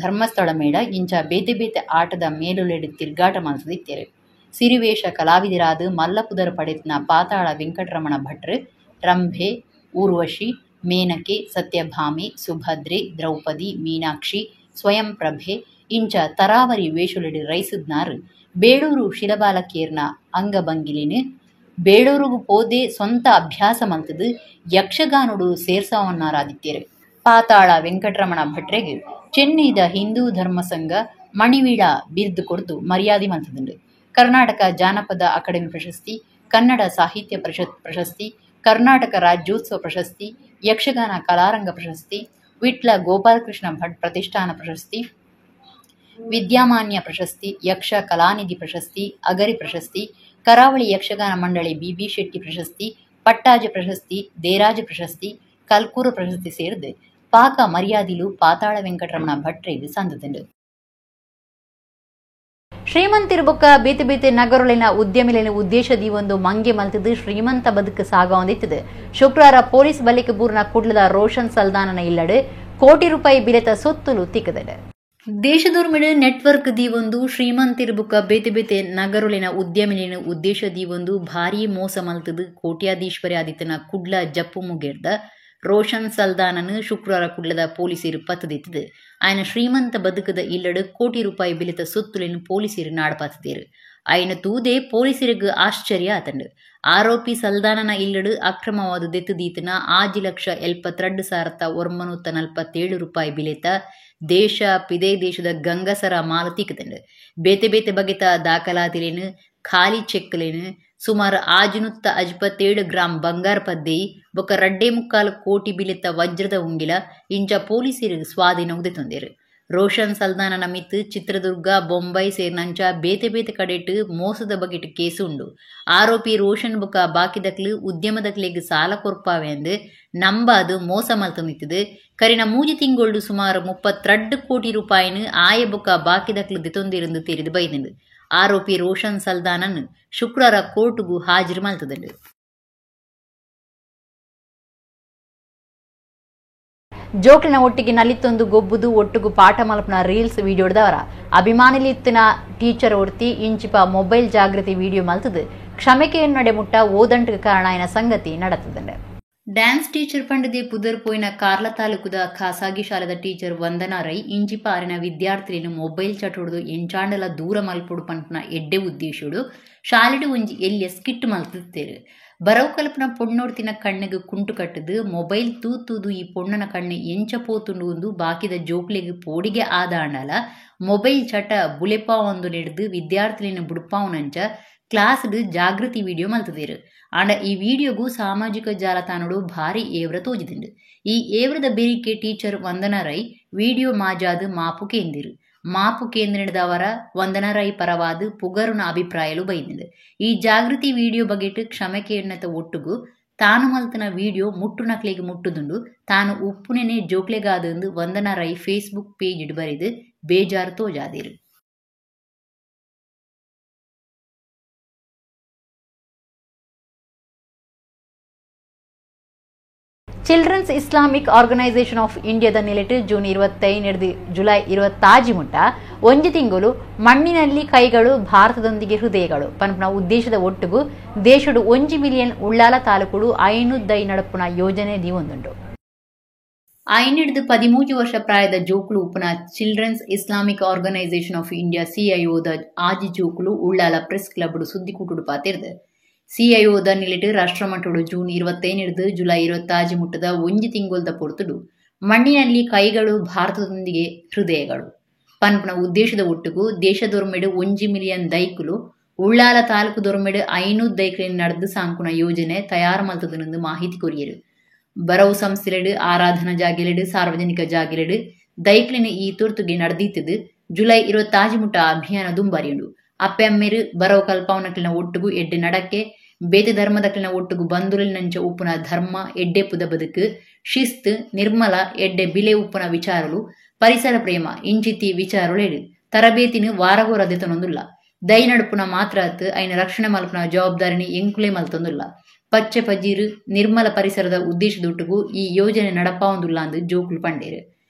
ಧರ್ಮಸ್ಥಳ ಮೇಳ ಇಂಚ ಬೇತೆ ಬೇತೆ ಆಟದ ಮೇಲುಲೆಡು ತಿರ್ಗಾಟ ಮಲ್ತಿತ್ತೇರು. ಸಿರಿವೇಷ ಕಲಾವಿದರಾದ ಮಲ್ಲಪುದರ ಪಡೆತನ ಪಾತಾಳ ವೆಂಕಟರಮಣ ಭಟ್ರು ರಂಭೆ, ಊರ್ವಶಿ, ಮೇನಕೆ, ಸತ್ಯಭಾಮೆ, ಸುಭದ್ರೆ, ದ್ರೌಪದಿ, ಮೀನಾಕ್ಷಿ, ಸ್ವಯಂಪ್ರಭೆ ಇಂಚ ತರಾವರಿ ವೇಷುಲೆಡು ರೈಸುದ್ನಾರು ಬೇಳೂರು ಶಿಲಬಾಲಕೇರ್ನ ಅಂಗಭಂಗಿಲಿನ ಬೇಳೂರುಗು ಪೋದೆ ಸ್ವಂತ ಅಭ್ಯಾಸ ಮಲ್ತದು ಯಕ್ಷಗಾನುಡು ಸೇರ್ಸಾವನ್ನಾರಾದಿತ್ತೇರು. ಪಾತಾಳ ವೆಂಕಟರಮಣ ಭಟ್ರೆಗೆ ಚೆನ್ನೈದ ಹಿಂದೂ ಧರ್ಮ ಸಂಘ ಮಣಿವೀಳ ಬಿರ್ದು ಕೊಡ್ದು ಮರ್ಯಾದೆ ಮಲ್ತದುಂಡು. ಕರ್ನಾಟಕ ಜಾನಪದ ಅಕಾಡೆಮಿ ಪ್ರಶಸ್ತಿ, ಕನ್ನಡ ಸಾಹಿತ್ಯ ಪರಿಷತ್ ಪ್ರಶಸ್ತಿ, ಕರ್ನಾಟಕ ರಾಜ್ಯೋತ್ಸವ ಪ್ರಶಸ್ತಿ, ಯಕ್ಷಗಾನ ಕಲಾರಂಗ ಪ್ರಶಸ್ತಿ, ವಿಟ್ಲ ಗೋಪಾಲಕೃಷ್ಣ ಭಟ್ ಪ್ರತಿಷ್ಠಾನ ಪ್ರಶಸ್ತಿ, ವಿದ್ಯಾಮಾನ್ಯ ಪ್ರಶಸ್ತಿ, ಯಕ್ಷ ಕಲಾನಿಧಿ ಪ್ರಶಸ್ತಿ, ಅಗರಿ ಪ್ರಶಸ್ತಿ, ಕರಾವಳಿ ಯಕ್ಷಗಾನ ಮಂಡಳಿ ಬಿಬಿ ಶೆಟ್ಟಿ ಪ್ರಶಸ್ತಿ, ಪಟ್ಟಾಜ ಪ್ರಶಸ್ತಿ, ದೇರಾಜ ಪ್ರಶಸ್ತಿ, ಕಲ್ಕೂರು ಪ್ರಶಸ್ತಿ ಸೇರಿದು ಪಾಕ ಮರ್ಯಾದಿಲು ಪಾತಾಳ ವೆಂಕಟರಮಣ ಭಟ್ರೆಗೆ ಸಂದದಂಡು. ಶ್ರೀಮಂತಿರ್ಬೊಕ್ಕ ಬೇತೆ ಬೇತೆ ನಗರುಳಿನ ಉದ್ಯಮಿಲಿನ ಉದ್ದೇಶದಿ ಒಂದು ಮಂಗೆ ಮಲ್ತದು ಶ್ರೀಮಂತ ಬದುಕು ಸಾಗವಂದಿತ್ತದು. ಶುಕ್ರವಾರ ಪೊಲೀಸ್ ಬಲಿಕೆ ಬೂರ್ನ ಕುಡ್ಲದ ರೋಷನ್ ಸಲ್ದಾನನ ಇಲ್ಲಡು ಕೋಟಿ ರೂಪಾಯಿ ಬಿಲೆತ ಸೊತ್ತುಲು ತಿಕ್ಕದಡು. ದೇಶದೊರ್ಮಿಡು ನೆಟ್ವರ್ಕ್ ದೀವೊಂದು ಶ್ರೀಮಂತಿರ್ಬುಕ್ಕ ಬೇತೆ ಬೇತೆ ನಗರುಳಿನ ಉದ್ಯಮಿಲಿನ ಉದ್ದೇಶ ದೀವೊಂದು ಭಾರೀ ಮೋಸ ಮಲ್ತದು ಕೋಟ್ಯಾಧೀಶ್ವರಿ ಆದಿತ್ತನ ಕುಡ್ಲ ಜಪ್ಪು ಮುಗೇರ್ದ ರೋಷನ್ ಸಲ್ದಾನನು ಶುಕ್ರವಾರ ಕುಡ್ಲದ ಪೊಲೀಸರು ಪತ್ತದಿತ್ತದು. ಆಯನ ಶ್ರೀಮಂತ ಬದುಕದ ಇಲ್ಲಡು ಕೋಟಿ ರೂಪಾಯಿ ಬಿಲಿತ ಸೊತ್ತುಲಿನ ಪೊಲೀಸರು ನಾಡಪಾತಿದ್ದೇರು. ಆಯನ ತೂದೆ ಪೊಲೀಸರಿಗೆ ಆಶ್ಚರ್ಯ ಆತಂಡು. ಆರೋಪಿ ಸಲ್ದಾನನ ಇಲ್ಲಡು ಅಕ್ರಮವಾದ ದೆತ್ತುದೀತನ 5,72,947 ರೂಪಾಯಿ ಬಿಲೆತ ದೇಶ ಪಿದೇ ದೇಶದ ಗಂಗಸರ ಮಾಲು ತಿಕ್ಕದಂಡು. ಬೇತೆ ಬೇತೆ ಬಗೆತ ದಾಖಲಾತಿಲೇನು ಖಾಲಿ ಚೆಕ್ಲೇನು ಸುಮಾರು 557 ಗ್ರಾಂ ಬಂಗಾರ ಪದ್ದೇಯಿ ಬೊಕ್ಕ 2.75 ಕೋಟಿ ಬಿಲೆತ ವಜ್ರದ ಉಂಗಿಲ ಇಂಚ ಪೊಲೀಸರು ಸ್ವಾಧೀನ ಉದೆತೊಂದೇರು. ರೋಷನ್ ಸಲ್ದಾನನ ಮಿತ್ತು ಚಿತ್ರದುರ್ಗ, ಬೊಂಬೈ ಸೇರಿನಂಚ ಬೇತೆ ಬೇತೆ ಕಡೆಟ್ ಮೋಸದ ಬಗೆಟ್ ಕೇಸು ಉಂಡು. ಆರೋಪಿ ರೋಷನ್ ಬೊಕ್ಕ ಬಾಕಿದಕ್ಲು ಉದ್ಯಮದಕ್ಲೆಗ್ ಸಾಲ ಕೊರ್ಪಾವೆ ಅಂದು ನಂಬಾದು ಮೋಸ ಮಲ್ತೊಂದಿತ್ತದು. ಕರಿನ 3 ತಿಂಗಳು ಸುಮಾರು 32 ಕೋಟಿ ರೂಪಾಯಿನ ಆಯ ಬೊಕ್ಕ ಬಾಕಿದಕ್ಲು ದಿತೊಂದಿರಂದು ತೆರೆದು ಬೈದಂಡು. ಆರೋಪಿ ರೋಷನ್ ಸಲ್ದಾನನ್ ಶುಕ್ರವಾರ ಕೋರ್ಟ್ಗೂ ಹಾಜರು ಮಲ್ತದಂಡು. ಜೋಕ್ಲಿನ ಒಟ್ಟಿಗೆ ನಲಿತ್ತೊಂದು ಗೊಬ್ಬುದು ಒಟ್ಟುಗು ಪಾಠ ಮಲ್ಪನ ರೀಲ್ಸ್ ವಿಡಿಯೋದವರ ಅಭಿಮಾನಿಲಿತ್ತಿನ ಟೀಚರ್ ಒಡ್ತಿ ಇಂಚಿಪ ಮೊಬೈಲ್ ಜಾಗೃತಿ ವಿಡಿಯೋ ಮಲ್ತದು ಕ್ಷಮೆಕೆ ನಡೆ ಮುಟ್ಟ ಓದಂಟು ಕಾರಣ ಎನ ಸಂಗತಿ ನಡತದಂಡು. ಡ್ಯಾನ್ಸ್ ಟೀಚರ್ ಪಂಡದೆ ಪುದರ್ ಪೋಯಿನ ಕಾರ್ಲ ತಾಲೂಕುದ ಖಾಸಗಿ ಶಾಲೆದ ಟೀಚರ್ ವಂದನಾ ರೈ ಇಂಚಿಪ ಆರಿನ ವಿದ್ಯಾರ್ಥಿಲಿನ ಮೊಬೈಲ್ ಚಟುಡ್ದು ಎಂಚಾಂಡಲ ದೂರ ಮಲ್ಪುಡು ಪಂಪನ ಎಡ್ಡೆ ಉದ್ದೇಶುಡು ಶಾಲೆಡು ಒಂಜಿ ಎಲ್ಲಿಯ ಸ್ಕಿಟ್ ಮಲ್ತುತ್ತೇರು. ಬರವು ಕಲ್ಪನ ಪೊಣ್ಣೋಡ್ತಿನ ಕಣ್ಣಿಗೆ ಕುಂಟು ಕಟ್ಟದು ಮೊಬೈಲ್ ತೂತೂದು ಈ ಪೊಣ್ಣನ ಕಣ್ಣು ಎಂಚ ಪೋತುಂಡು ಒಂದು ಬಾಕಿದ ಜೋಕ್ಲೆಗ್ ಪೋಡಿಗೆ ಆದಾಂಡಲ ಮೊಬೈಲ್ ಚಟ ಬುಲೆಪಾ ಒಂದು ನೆಡ್ದು ವಿದ್ಯಾರ್ಥಿಲಿನ ಬುಡ್ಪಾವನಂಚ ಕ್ಲಾಸ್ಡ್ ಜಾಗೃತಿ ವಿಡಿಯೋ ಮಲ್ತದೇರು. ಆಂಡ ಈ ವಿಡಿಯೋಗೂ ಸಾಮಾಜಿಕ ಜಾಲತಾಣಡು ಭಾರಿ ಏವ್ರ ತೋಜಿದಿಂಡು. ಈ ಏವ್ರದ ಬೆರಿಕೆ ಟೀಚರ್ ವಂದನಾ ರೈ ವಿಡಿಯೋ ಮಾಜಾದು ಮಾಪು ಕೇಂದಿರು. ಮಾಪು ಕೇಂದ್ರದವರ ವಂದನಾ ರೈ ಪರವಾದ ಪುಗರುನ ಅಭಿಪ್ರಾಯಲು ಬೈದಿಂಡು. ಈ ಜಾಗೃತಿ ವಿಡಿಯೋ ಬಗೆಟ್ ಕ್ಷಮೆ ಕೇಣ್ಣತ ಒಟ್ಟುಗು ತಾನು ಮಲ್ತನ ವಿಡಿಯೋ ಮುಟ್ಟು ನಕ್ಲೆಗೆ ಮುಟ್ಟುದುಂಡು, ತಾನು ಉಪ್ಪುನೆನೆ ಜೋಕ್ಲೆಗಾದಂದು ವಂದನಾ ರೈ ಫೇಸ್ಬುಕ್ ಪೇಜ್ ಇಡು ಬರೆದು ಬೇಜಾರು ತೋಜಾದಿರು. Children's Islamic organisation of ಇಂಡಿಯಾದ ನಿಲೆಟ್ ಜೂನ್ 25 ಜುಲೈ 26 ಮುಟ್ಟ ಒಂಜಿ ತಿಂಗಳು ಮಣ್ಣಿನಲ್ಲಿ ಕೈಗಳು ಭಾರತದೊಂದಿಗೆ ಹೃದಯಗಳು ಪನ್ಪನ ಉದ್ದೇಶದ ಒಟ್ಟುಗು ದೇಶಡು 1 ಮಿಲಿಯನ್ ಉಳ್ಳಾಲ ತಾಲೂಕುಡು 5 ನಡಪುನ ಯೋಜನೆ ದೀವೊಂದುಂಡು. 5-13 ವರ್ಷ ಪ್ರಾಯದ ಜೋಕುಲು ಉಪ್ಪುನ children's Islamic organisation of India ಸಿಐಒದ ಆಜಿ ಜೋಕುಲು ಉಳ್ಳಾಲ ಪ್ರೆಸ್ ಕ್ಲಬ್ ಸುದ್ದಿಕೂಟುಡು ಪಾತೆರ್ದು. ಸಿಐಒದ ನಿಲೆಟ್ ರಾಷ್ಟ್ರಮಟ್ಟಡು ಜೂನ್ 25 ಜುಲೈ 26 ಮುಟ್ಟದ ಒಂಜಿ ತಿಂಗೊಲ್ದ ಪೊರ್ತುಡು ಮಣ್ಣಿನಲ್ಲಿ ಕೈಗಳು ಭಾರತದೊಂದಿಗೆ ಹೃದಯಗಳು ಪನ್ಪುನ ಉದ್ದೇಶದ ಒಟ್ಟುಗು ದೇಶದೊರ್ಮೆಡು 1 ಮಿಲಿಯನ್ ದೈಕುಲು ಉಳ್ಳಾಲ ತಾಲೂಕು ದೊರ್ಮೆಡು 500 ದೈಕುಲಿನ ನಡೆದು ಸಾಂಕುನ ಯೋಜನೆ ತಯಾರು ಮಲ್ತದನೆಂದು ಮಾಹಿತಿ ಕೊರಿಯರು. ಬರವು ಸಂಸ್ಥೆಲೆಡು ಆರಾಧನಾ ಜಾಗೆಲೆಡು ಸಾರ್ವಜನಿಕ ಜಾಗೆಲೆಡು ದೈಕ್ಲಿನ ಈ ತುರ್ತುಗೆ ನಡೆದಿತ್ತದು ಜುಲೈ 26 ಮುಟ್ಟ ಅಭಿಯಾನ ದುಂಬಾರಿಯುಂಡು. ಅಪ್ಪೆಮ್ಮೆರು ಬರವು ಕಲ್ಪಾವನಕ್ಲಿನ ಒಟ್ಟುಗು ಎಡ್ಡೆ ನಡಕ್ಕೆ ಬೇತೆ ಧರ್ಮದಕ್ಲಿನ ಒಟ್ಟುಗು ಬಂಧುಲಿನಂಚ ಉಪ್ಪುನ ಧರ್ಮ ಎಡ್ಡೆ ಪುದ ಬದುಕು ಶಿಸ್ತು ನಿರ್ಮಲ ಎಡ್ಡೆ ಬಿಲೆ ಉಪ್ಪುನ ವಿಚಾರಲು ಪರಿಸರ ಪ್ರೇಮ ಇಂಚಿತಿ ವಿಚಾರಲೆಡು ತರಬೇತಿನ ವಾರಗೋರ ದೆತನೊಂದುಲ್ಲ. ದೈ ನಡುಪುನ ಮಾತ್ರ ಅತ್ತು ಐನ ರಕ್ಷಣೆ ಮಲ್ಪುನ ಜವಾಬ್ದಾರಿನಿ ಎಂಕುಲೆ ಮಲ್ತೊಂದುಲ್ಲ. ಪಚ್ಚೆ ಪಜೀರು ನಿರ್ಮಲ ಪರಿಸರದ ಉದ್ದೇಶದೊಟ್ಟುಗು ಈ ಯೋಜನೆ ನಡಪಾವೊಂದುಲ್ಲ ಅಂದು ಜೋಕುಲು ಪಂಡೇರು.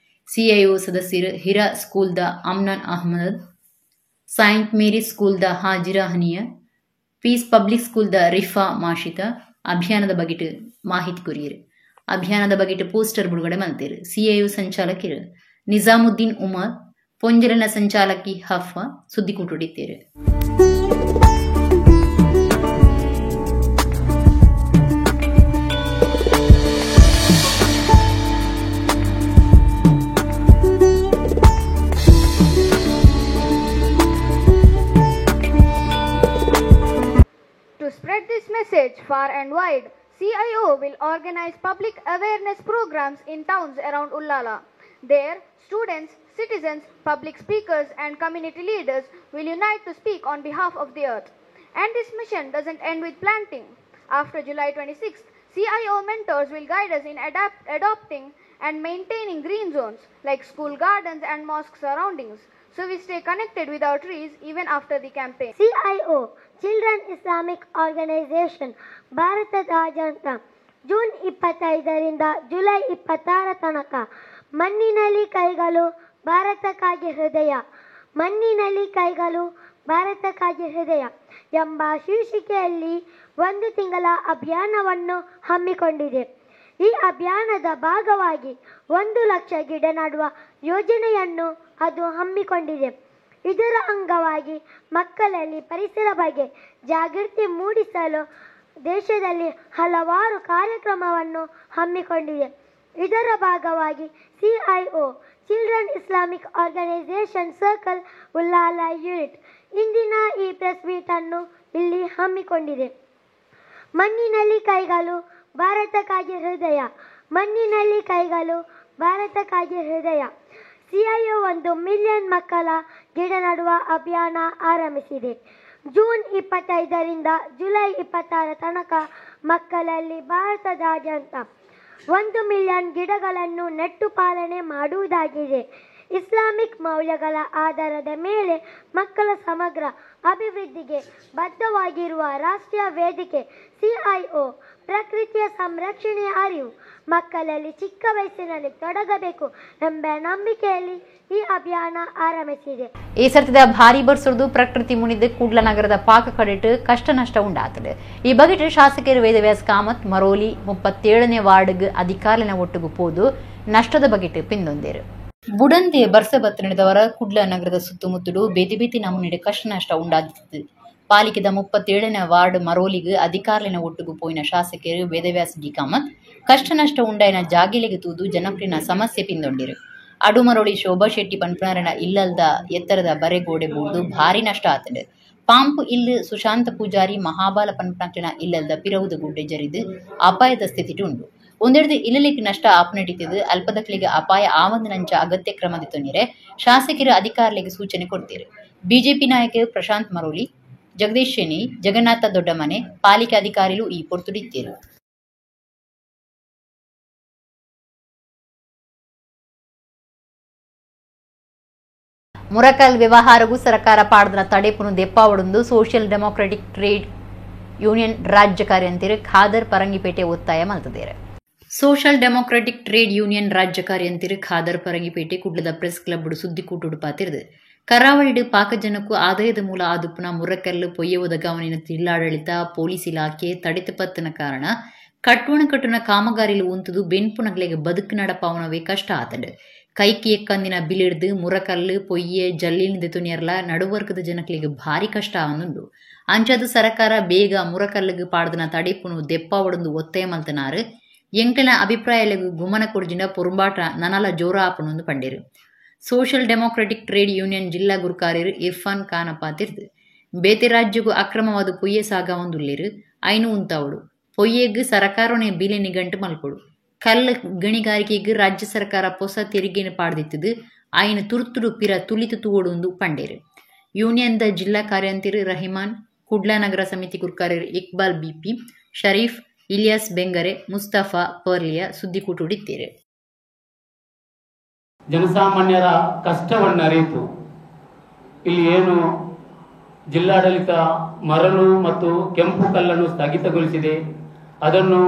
ಸಿಐಒ ಸದಸ್ಯರು ಹಿರಾ ಸ್ಕೂಲ್ದ ಅಮ್ನಾನ್ ಅಹ್ಮದ್, ಸೈಂಟ್ ಮೇರಿ ಸ್ಕೂಲ್ದ ಹಾಜಿರಾ ಹನಿಯ, ಪೀಸ್ ಪಬ್ಲಿಕ್ ಸ್ಕೂಲ್ದ ರಿಫಾ ಮಾಶಿತಾ ಅಭಿಯಾನದ ಬಗೆಟ್ ಮಾಹಿತಿ ಕೊರಿಯರು. ಅಭಿಯಾನದ ಬಗೆಟ್ ಪೋಸ್ಟರ್ ಬಿಡುಗಡೆ ಮಲ್ತೇರು. ಸಿಐಒ ಸಂಚಾಲಕಿರು ನಿಜಾಮುದ್ದೀನ್ ಉಮರ್, ಪೊಂಜಲಿನ ಸಂಚಾಲಕಿ ಹಫಾ ಸುದ್ದಿಕೂಟುಡಿತ್ತೇರು. To spread this message far and wide, CIO will organize public awareness programs in towns around Ullala. There, students, citizens, public speakers and community leaders will unite to speak on behalf of the earth. And this mission doesn't end with planting. After July 26th, CIO mentors will guide us in adopting and maintaining green zones like school gardens and mosque surroundings, so we stay connected with our trees even after the campaign. CIO, Children Islamic Organization, ಭಾರತದಾದ್ಯಂತ June 25ರಿಂದ July 26 ತನಕ ಮಣ್ಣಿನಲ್ಲಿ ಕೈಗಳು ಭಾರತಕ್ಕಾಗಿ ಹೃದಯ, ಮಣ್ಣಿನಲ್ಲಿ ಕೈಗಳು ಭಾರತಕ್ಕಾಗಿ ಹೃದಯ ಎಂಬ ಶೀರ್ಷಿಕೆಯಲ್ಲಿ ಒಂದು ತಿಂಗಳ ಅಭಿಯಾನವನ್ನು ಹಮ್ಮಿಕೊಂಡಿದೆ. ಈ ಅಭಿಯಾನದ ಭಾಗವಾಗಿ 1 ಲಕ್ಷ ಗಿಡ ನೆಡುವ ಯೋಜನೆಯನ್ನು ಅದು ಹಮ್ಮಿಕೊಂಡಿದೆ. ಇದರ ಅಂಗವಾಗಿ ಮಕ್ಕಳಲ್ಲಿ ಪರಿಸರ ಬಗ್ಗೆ ಜಾಗೃತಿ ಮೂಡಿಸಲು ದೇಶದಲ್ಲಿ ಹಲವಾರು ಕಾರ್ಯಕ್ರಮವನ್ನು ಹಮ್ಮಿಕೊಂಡಿದೆ. ಇದರ ಭಾಗವಾಗಿ CIO children Islamic organisation circle Ullal unit ಇಂದಿನ ಈ ಪ್ರೆಸ್ ಮೀಟನ್ನು ಇಲ್ಲಿ ಹಮ್ಮಿಕೊಂಡಿದೆ. ಮಣ್ಣಿನಲ್ಲಿ ಕೈಗಳು ಭಾರತಕ್ಕಾಗಿ ಹೃದಯ, ಮಣ್ಣಿನಲ್ಲಿ ಕೈಗಳು ಭಾರತಕ್ಕಾಗಿ ಹೃದಯ. ಸಿಐಒ 1 ಮಿಲಿಯನ್ ಮಕ್ಕಳ ಗಿಡ ನೆಡುವ ಅಭಿಯಾನ ಆರಂಭಿಸಿದೆ. ಜೂನ್ 25ರಿಂದ ಜುಲೈ 26 ತನಕ ಮಕ್ಕಳಲ್ಲಿ ಭಾರತದಾದ್ಯಂತ 1 ಮಿಲಿಯನ್ ಗಿಡಗಳನ್ನು ನೆಟ್ಟು ಪಾಲನೆ ಮಾಡುವುದಾಗಿದೆ. ಇಸ್ಲಾಮಿಕ್ ಮೌಲ್ಯಗಳ ಆಧಾರದ ಮೇಲೆ ಮಕ್ಕಳ ಸಮಗ್ರ ಅಭಿವೃದ್ಧಿಗೆ ಬದ್ಧವಾಗಿರುವ ರಾಷ್ಟ್ರೀಯ ವೇದಿಕೆ ಸಿಐಒ ಪ್ರಕೃತಿಯ ಸಂರಕ್ಷಣೆಯ ಅರಿವು ಮಕ್ಕಳಲ್ಲಿ ಚಿಕ್ಕ ವಯಸ್ಸಿನಲ್ಲಿ ತೊಡಗಬೇಕು ಎಂಬ ನಂಬಿಕೆಯಲ್ಲಿ ಈ ಅಭಿಯಾನ ಆರಂಭಿಸಿದೆ. ಈ ಸರ್ತಿದ ಭಾರಿ ಬರ್ಸುವುದು ಪ್ರಕೃತಿ ಮುನಿದು ಕುಡ್ಲ ನಗರದ ಪಾಕ ಕಡೆಟ್ಟು ಕಷ್ಟ ನಷ್ಟ ಉಂಡಾತದೆ. ಈ ಬಗೆಟ್ ಶಾಸಕರು ವೇದವ್ಯಾಸ್ ಕಾಮತ್ ಮರೋಲಿ 37ನೇ ವಾರ್ಡ್ಗೆ ಅಧಿಕಾರಿನ ಒಟ್ಟಿಗೆ ಪೋದು ನಷ್ಟದ ಬಗೆಟ್ ಪಿಂದೊಂದೇರು. ಬುಡಂದೆ ಬರ್ಸ ಬತ್ತು ನಡೆದವರ ಕುಡ್ಲ ನಗರದ ಸುತ್ತಮುತ್ತಲು ಬೇತಿ ಬೇತಿ ನಮೂನಿಡೆ ಕಷ್ಟ ನಷ್ಟ ಉಂಡಾದಿತ್ತು. ಪಾಲಿಕೆದ 37ನೇ ವಾರ್ಡ್ ಮರೋಲಿಗೆ ಅಧಿಕಾರಿನ ಒಟ್ಟಿಗೆ ಪೋಯಿನ ಶಾಸಕರು ವೇದವ್ಯಾಸ್ ಡಿ ಕಾಮತ್ ಕಷ್ಟ ನಷ್ಟ ಉಂಡಾಯಿನ ಜಾಗಿಲೆಗೆ ತೂದು ಜನಪ್ರಿಯನ ಸಮಸ್ಯೆ ಪಿಂದೊಂಡಿರು. ಅಡುಮರೋಳಿ ಶೋಭಾ ಶೆಟ್ಟಿ ಪನ್ಪುನಾರನ ಇಲ್ಲಲ್ದ ಎತ್ತರದ ಬರೆಗೋಡೆ ಬೂರ್ದು ಭಾರಿ ನಷ್ಟ ಆತಂಡು. ಪಾಂಪು ಇಲ್ಲು ಸುಶಾಂತ ಪೂಜಾರಿ ಮಹಾಬಾಲ ಪನ್ಪುನಕ್ಲಿನ ಇಲ್ಲಲ್ದ ಪಿರವುದ ಗುಡ್ಡೆ ಜರಿದು ಅಪಾಯದ ಸ್ಥಿತಿ ಉಂಡು. ಒಂದೆರಡು ಇಲ್ಲಲಿಕ್ಕೆ ನಷ್ಟ ಆಪನಟಿತ್ತಿದ್ದು ಅಲ್ಪದಕ್ಲಿಗೆ ಅಪಾಯ ಆವಂದನಂಚ ಅಗತ್ಯ ಕ್ರಮದ ಶಾಸಕರು ಅಧಿಕಾರಿಗಳಿಗೆ ಸೂಚನೆ ಕೊಡ್ತೀರು. ಬಿಜೆಪಿ ನಾಯಕರು ಪ್ರಶಾಂತ್ ಮರೋಲಿ, ಜಗದೀಶ್ ಶೆಣಿ, ಜಗನ್ನಾಥ ದೊಡ್ಡಮನೆ, ಪಾಲಿಕೆ ಅಧಿಕಾರಿಗಳು ಈ ಪೊರ್ತುಡಿತ್ತೀರು. ಮುರಕಲ್ ವ್ಯವಹಾರಗೂ ಸರ್ಕಾರ ಪಾಡದನ ತಡೆಪುನು ದೆಪ್ಪಾವಡೊಂದು social democratic trade union ರಾಜ್ಯ ಕಾರ್ಯಂತಿರು ಖಾದರ್ ಪರಂಗಿಪೇಟೆ ಒತ್ತಾಯ ಮಲ್ತದೇರು. Social democratic trade union ರಾಜ್ಯ ಕಾರ್ಯಂತಿರು ಖಾದರ್ ಪರಂಗಿಪೇಟೆ ಕುಡ್ಲದ ಪ್ರೆಸ್ ಕ್ಲಬ್ ಸುದ್ದಿಕೂಟುಡು ಪಾತಿರ್ದು. ಕರಾವಳಿಡು ಪಾಕಜನಕ್ಕೂ ಆದಾಯದ ಮೂಲ ಆದುಪ್ಪುನ ಮುರಕಲ್ಲು ಪೊಯ್ಯವುದ ಗವನಿನ ಜಿಲ್ಲಾಡಳಿತ ಪೊಲೀಸ್ ಇಲಾಖೆ ತಡೆತು ಪತ್ತನ ಕಾರಣ ಕಟ್ವಣ ಕಟ್ಟುನ ಕಾಮಗಾರಿಲು ಉಂತುದು ಬೆನ್ಪುನಗ್ಲೆಗ್ ಬದುಕು ನಡಪಾವನವೇ ಕಷ್ಟ ಆತಂಡು. ಕೈಕಿ ಎಕ್ಕಂದಿನ ಬಿಲಿಡ್ದು ಮುರಕಲ್ಲು ಪೊಯ್ಯೆ ಜಲ್ಲಿನ ದೆತುನಿಯರ್ಲ ನಡುವರ್ಗದ ಜನಕ್ಲೆಗ್ ಭಾರಿ ಕಷ್ಟ ಆವೊಂದುಂಡು. ಅಂಚಾದ್ ಸರಕಾರ ಬೇಗ ಮುರಕಲ್ಲುಗು ಪಾಡ್ದನ ತಡೆಪುನು ದೆಪ್ಪಾವೊಡುಂದು ಒತ್ತಾಯ ಮಲ್ತನಾರು. ಎಂಕ್ಲೆನ ಅಭಿಪ್ರಾಯಲೆಗ್ ಗುಮನ ಕೊರ್ಜಿಂಡ ಪೊರುಂಬಾಟ ನನಲ ಜೋರ ಆಪುಂಡು ಪಂಡೆರು. ಸೋಷಿಯಲ್ ಡೆಮೊಕ್ರೆಟಿಕ್ ಟ್ರೇಡ್ ಯೂನಿಯನ್ ಜಿಲ್ಲಾ ಗುರುಕಾರ್ಯರು ಇರ್ಫಾನ್ ಖಾನ್ ಪಾತೆರ್ದು ಬೇತೆ ರಾಜ್ಯಗೂ ಅಕ್ರಮವಾದ ಪೊಯ್ಯೆ ಸಾಗಾವೊಂದುಲ್ಲೆರು ಐನು ಉಂತಾವೊಡು. ಪೊಯ್ಯೆಗ್ ಸರಕಾರೊನೆ ಬಿಲೆ ನಿಗಂಟು ಮಲ್ಪೊಡು. ಕಲ್ಲು ಗಣಿಗಾರಿಕೆಗ್ ರಾಜ್ಯ ಸರ್ಕಾರ ಪೊಸ ತೆರಿಗೆನ್ ಪಾಡ್ದಿತ್ತುದು ಐನು ತುರ್ತುಡು ಪಿರ ತುಲಿತು ತೂವೊಡುಂದು ಪಂಡೆರು. ಯೂನಿಯನ್ದ ಜಿಲ್ಲಾ ಕಾರ್ಯಂತೆರು ರಹಿಮಾನ್, ಕುಡ್ಲ ನಗರ ಸಮಿತಿ ಗುರುಕಾರ್ಯರು ಇಕ್ಬಾಲ್ ಬಿಪಿ, ಶರೀಫ್, ಇಲಿಯಾಸ್ ಬೆಂಗರೆ, ಮುಸ್ತಫಾ ಪರ್ಲಿಯ ಸುದ್ದಿಕೂಟುಡಿತ್ತೇರು. ಜನಸಾಮಾನ್ಯರ ಕಷ್ಟವನ್ನು ಅರಿತು ಇಲ್ಲಿ ಏನು ಜಿಲ್ಲಾಡಳಿತ ಮರಳು ಮತ್ತು ಕೆಂಪು ಕಲ್ಲನ್ನು ಸ್ಥಗಿತಗೊಳಿಸಿದೆ, ಅದನ್ನು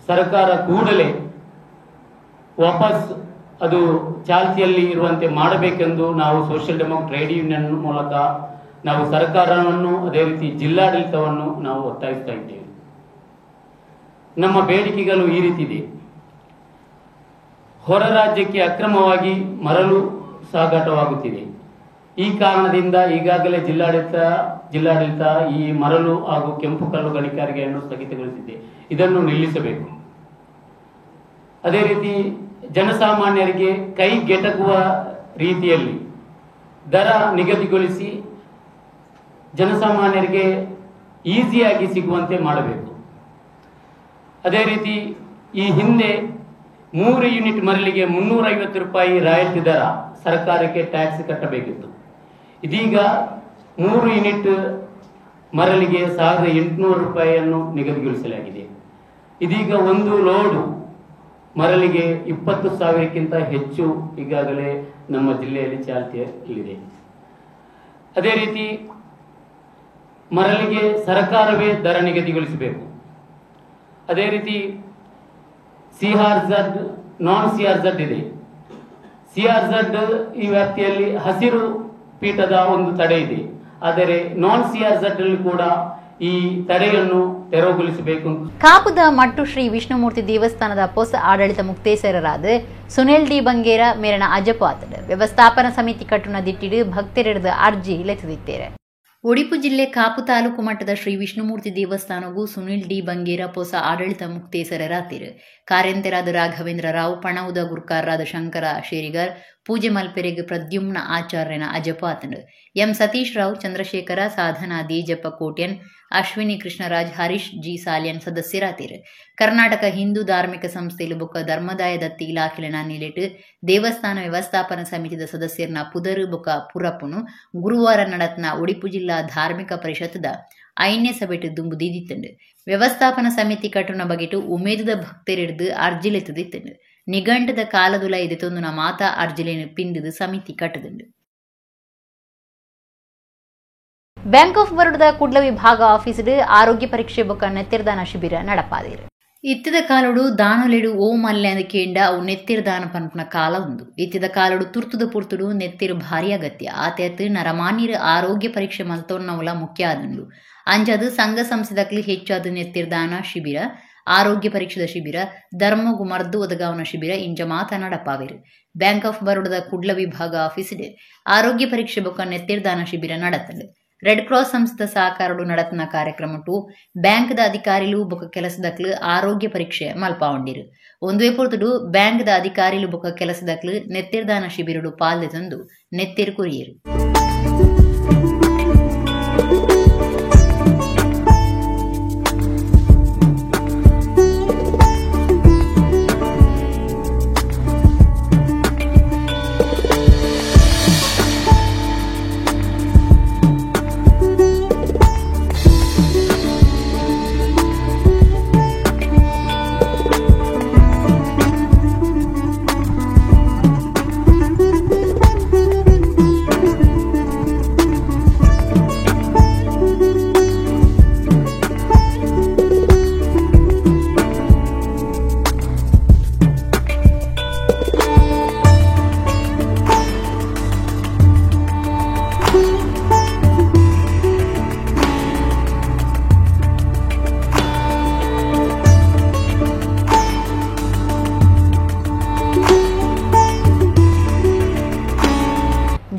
ಸರ್ಕಾರ ಕೂಡಲೇ ವಾಪಸ್ ಅದು ಚಾಲ್ತಿಯಲ್ಲಿ ಇರುವಂತೆ ಮಾಡಬೇಕೆಂದು ನಾವು ಸೋಷಿಯಲ್ ಡೆಮೋಕ್ರೆಟ್ ಟ್ರೇಡ್ ಯೂನಿಯನ್ ಮೂಲಕ ನಾವು ಸರ್ಕಾರವನ್ನು ಅದೇ ರೀತಿ ಜಿಲ್ಲಾಡಳಿತವನ್ನು ನಾವು ಒತ್ತಾಯಿಸ್ತಾ ಇದ್ದೇವೆ. ನಮ್ಮ ಬೇಡಿಕೆಗಳು ಈ ರೀತಿ ಇದೆ. ಹೊರ ರಾಜ್ಯಕ್ಕೆ ಅಕ್ರಮವಾಗಿ ಮರಳು ಸಾಗಾಟವಾಗುತ್ತಿದೆ. ಈ ಕಾರಣದಿಂದ ಈಗಾಗಲೇ ಜಿಲ್ಲಾಡಳಿತ ಈ ಮರಳು ಹಾಗೂ ಕೆಂಪು ಕಲ್ಲು ಗಣಿಗಾರಿಕೆಯನ್ನು ಸ್ಥಗಿತಗೊಳಿಸಿದೆ, ಇದನ್ನು ನಿಲ್ಲಿಸಬೇಕು. ಅದೇ ರೀತಿ ಜನಸಾಮಾನ್ಯರಿಗೆ ಕೈಗೆಟಕುವ ರೀತಿಯಲ್ಲಿ ದರ ನಿಗದಿಗೊಳಿಸಿ ಜನಸಾಮಾನ್ಯರಿಗೆ ಈಸಿಯಾಗಿ ಸಿಗುವಂತೆ ಮಾಡಬೇಕು. ಅದೇ ರೀತಿ ಈ ಹಿಂದೆ 3 ಯೂನಿಟ್ ಮರಳಿಗೆ 350 ರೂಪಾಯಿ ರಾಯಲ್ಟಿ ದರ ಸರ್ಕಾರಕ್ಕೆ ಟ್ಯಾಕ್ಸ್ ಕಟ್ಟಬೇಕಿತ್ತು. ಇದೀಗ 3 ಯೂನಿಟ್ ಮರಳಿಗೆ 1800 ರೂಪಾಯಿಯನ್ನು ನಿಗದಿಗೊಳಿಸಲಾಗಿದೆ. ಇದೀಗ ಒಂದು ಲೋಡು ಮರಳಿಗೆ 20,000ಕ್ಕಿಂತ ಹೆಚ್ಚು ಈಗಾಗಲೇ ನಮ್ಮ ಜಿಲ್ಲೆಯಲ್ಲಿ ಚಾಲ್ತಿಯಲ್ಲಿದೆ. ಅದೇ ರೀತಿ ಮರಳಿಗೆ ಸರ್ಕಾರವೇ ದರ ನಿಗದಿಗೊಳಿಸಬೇಕು. ಅದೇ ರೀತಿ CRZ, ನಾನ್ CRZ ಇದೆ. CRZ ಈ ವ್ಯಾಪ್ತಿಯಲ್ಲಿ ಹಸಿರು ಪೀಠದ ಒಂದು ತಡೆ ಇದೆ. ಆದರೆ ನಾನ್ CRZ ಅಲ್ಲಿ ಕೂಡ ಈ ತಡೆಯನ್ನು ತೆರವುಗೊಳಿಸಬೇಕು. ಕಾಪುದ ಮಟ್ಟು ಶ್ರೀ ವಿಷ್ಣುಮೂರ್ತಿ ದೇವಸ್ಥಾನದ ಹೊಸ ಆಡಳಿತ ಮುಕ್ತೇಸರರಾದ ಸುನಿಲ್ ಡಿ ಬಂಗೇರ ಮೇರಣ ಅಜಪಾತಡ್ ವ್ಯವಸ್ಥಾಪನಾ ಸಮಿತಿ ಕಟ್ಟುನ ದಿಟ್ಟಿಡು ಭಕ್ತರೆಡ್ದು ಅರ್ಜಿ ಲೆತ್ತದಿತ್ತೇರೆ. ಒಡಿಪು ಜಿಲ್ಲೆ ಕಾಪು ತಾಲೂಕು ಮಟ್ಟದ ಶ್ರೀ ವಿಷ್ಣುಮೂರ್ತಿ ದೇವಸ್ಥಾನಗೂ ಸುನಿಲ್ ಡಿ ಬಂಗೇರ ಪೊಸ ಆಡಳಿತ ಮುಕ್ತೇಸರರಾತಿರು. ಕಾರ್ಯಂತರಾದ ರಾಘವೇಂದ್ರ ರಾವ್, ಪಣವುದ ಗುರ್ಕಾರರಾದ ಶಂಕರ ಶೇರಿಗರ್, ಪೂಜೆ ಮಲ್ಪೆರೆಗ್ ಪ್ರದ್ಯುಮ್ನ ಆಚಾರ್ಯನ ಅಜಪಾತನು. ಎಂ ಸತೀಶ್ ರಾವ್, ಚಂದ್ರಶೇಖರ, ಸಾಧನಾ ದೇಜಪ್ಪ ಕೋಟ್ಯನ್, ಅಶ್ವಿನಿ ಕೃಷ್ಣರಾಜ್, ಹರೀಶ್ ಜಿ ಸಾಲಿಯನ್ ಸದಸ್ಯರಾತಿರು. ಕರ್ನಾಟಕ ಹಿಂದೂ ಧಾರ್ಮಿಕ ಸಂಸ್ಥೆಲು ಬೊಕ್ಕ ಧರ್ಮದಾಯ ದತ್ತಿ ಇಲಾಖೆಲನ ನಿಲೆಟ್ ದೇವಸ್ಥಾನ ವ್ಯವಸ್ಥಾಪನಾ ಸಮಿತಿದ ಸದಸ್ಯರನ ಪುದರು ಬೊಕ್ಕ ಪುರಪುನು ಗುರುವಾರ ನಡತ್ನ ಒಡಿಪು ಜಿಲ್ಲಾ ಧಾರ್ಮಿಕ ಪರಿಷತ್ದ ಐನೇ ಸಭೆಟು ದುಂಬು ದೀದಿತ್ತಂಡು. ವ್ಯವಸ್ಥಾಪನಾ ಸಮಿತಿ ಕಟ್ಟುನ ಬಗೆಟು ಉಮೇದುದ ಭಕ್ತರಿಡ್ದು ಅರ್ಜಿಲೆತ್ತದಿತ್ತಂಡು. ನಿಘಂಟದ ಕಾಲದುಲ ಇದೆತೊಂದುನ ಮಾತಾ ಅರ್ಜಿಲೇನು ಪಿಂದಿದು ಸಮಿತಿ ಕಟ್ಟದುಂಡು. ಬ್ಯಾಂಕ್ ಆಫ್ ಬರೋಡದ ಕುಡ್ಲ ವಿಭಾಗ ಆಫೀಸ್ಡ್ ಆರೋಗ್ಯ ಪರೀಕ್ಷೆ ಬೊಕ್ಕ ನೆತ್ತಿರ್ದಾನ ಶಿಬಿರ ನಡಪಾದಿರು. ಇತ್ತಿದ ಕಾಲೋಡು ದಾನೊಲೆಡು ಓ ಮಲ್ಲೆ ಅಂದ್ ಕೇಂಡ ಅವು ನೆತ್ತಿರ್ದಾನ ಪನ್ಪುನ ಕಾಲ ಉಂದು. ಇತ್ತಿದ ಕಾಲೋಡು ತುರ್ತುದ ಪುರ್ತುಡು ನೆತ್ತಿರು ಭಾರಿ ಅಗತ್ಯ. ಆತೇತ್ ನರಮಾನ್ಯರು ಆರೋಗ್ಯ ಪರೀಕ್ಷೆ ಮಲ್ತೊನ್ನವುಲ ಮುಖ್ಯ ಆದುಂಡು. ಅಂಚಾದ್ ಸಂಘ ಸಂಸ್ಥೆದಕ್ಲು ಹೆಚ್ಚಾದ ನೆತ್ತಿರ್ದಾನ ಶಿಬಿರ, ಆರೋಗ್ಯ ಪರೀಕ್ಷೆದ ಶಿಬಿರ, ಧರ್ಮಗು ಮರ್ದು ಒದಗಾವನ ಶಿಬಿರ ಇಂಚ ಮಾತ ನಡಪಾವಿರು. ಬ್ಯಾಂಕ್ ಆಫ್ ಬರೋಡದ ಕುಡ್ಲ ವಿಭಾಗ ಆಫೀಸ್ಡ್ ಆರೋಗ್ಯ ಪರೀಕ್ಷೆ ಬೊಕ್ಕ ನೆತ್ತಿರ್ದಾನ ಶಿಬಿರ ನಡತಂಡು. ರೆಡ್ ಕ್ರಾಸ್ ಸಂಸ್ಥೆ ಸಹಕಾರಡು ನಡತನ ಕಾರ್ಯಕ್ರಮಟು ಬ್ಯಾಂಕ್ದ ಅಧಿಕಾರಿಲು ಬೊಕ್ಕ ಕೆಲಸದಕ್ಲು ಆರೋಗ್ಯ ಪರೀಕ್ಷೆ ಮಲ್ಪಾವಂಡಿರು. ಒಂದುವೇ ಪೊರ್ತುಡು ಬ್ಯಾಂಕ್ದ ಅಧಿಕಾರಿಲು ಬೊಕ್ಕ ಕೆಲಸದಕ್ಲು ನೆತ್ತಿರ್ದಾನ ಶಿಬಿರಡು ಪಾಲ್ದೆ ತಂದು ನೆತ್ತಿರು ಕುರಿಯರು.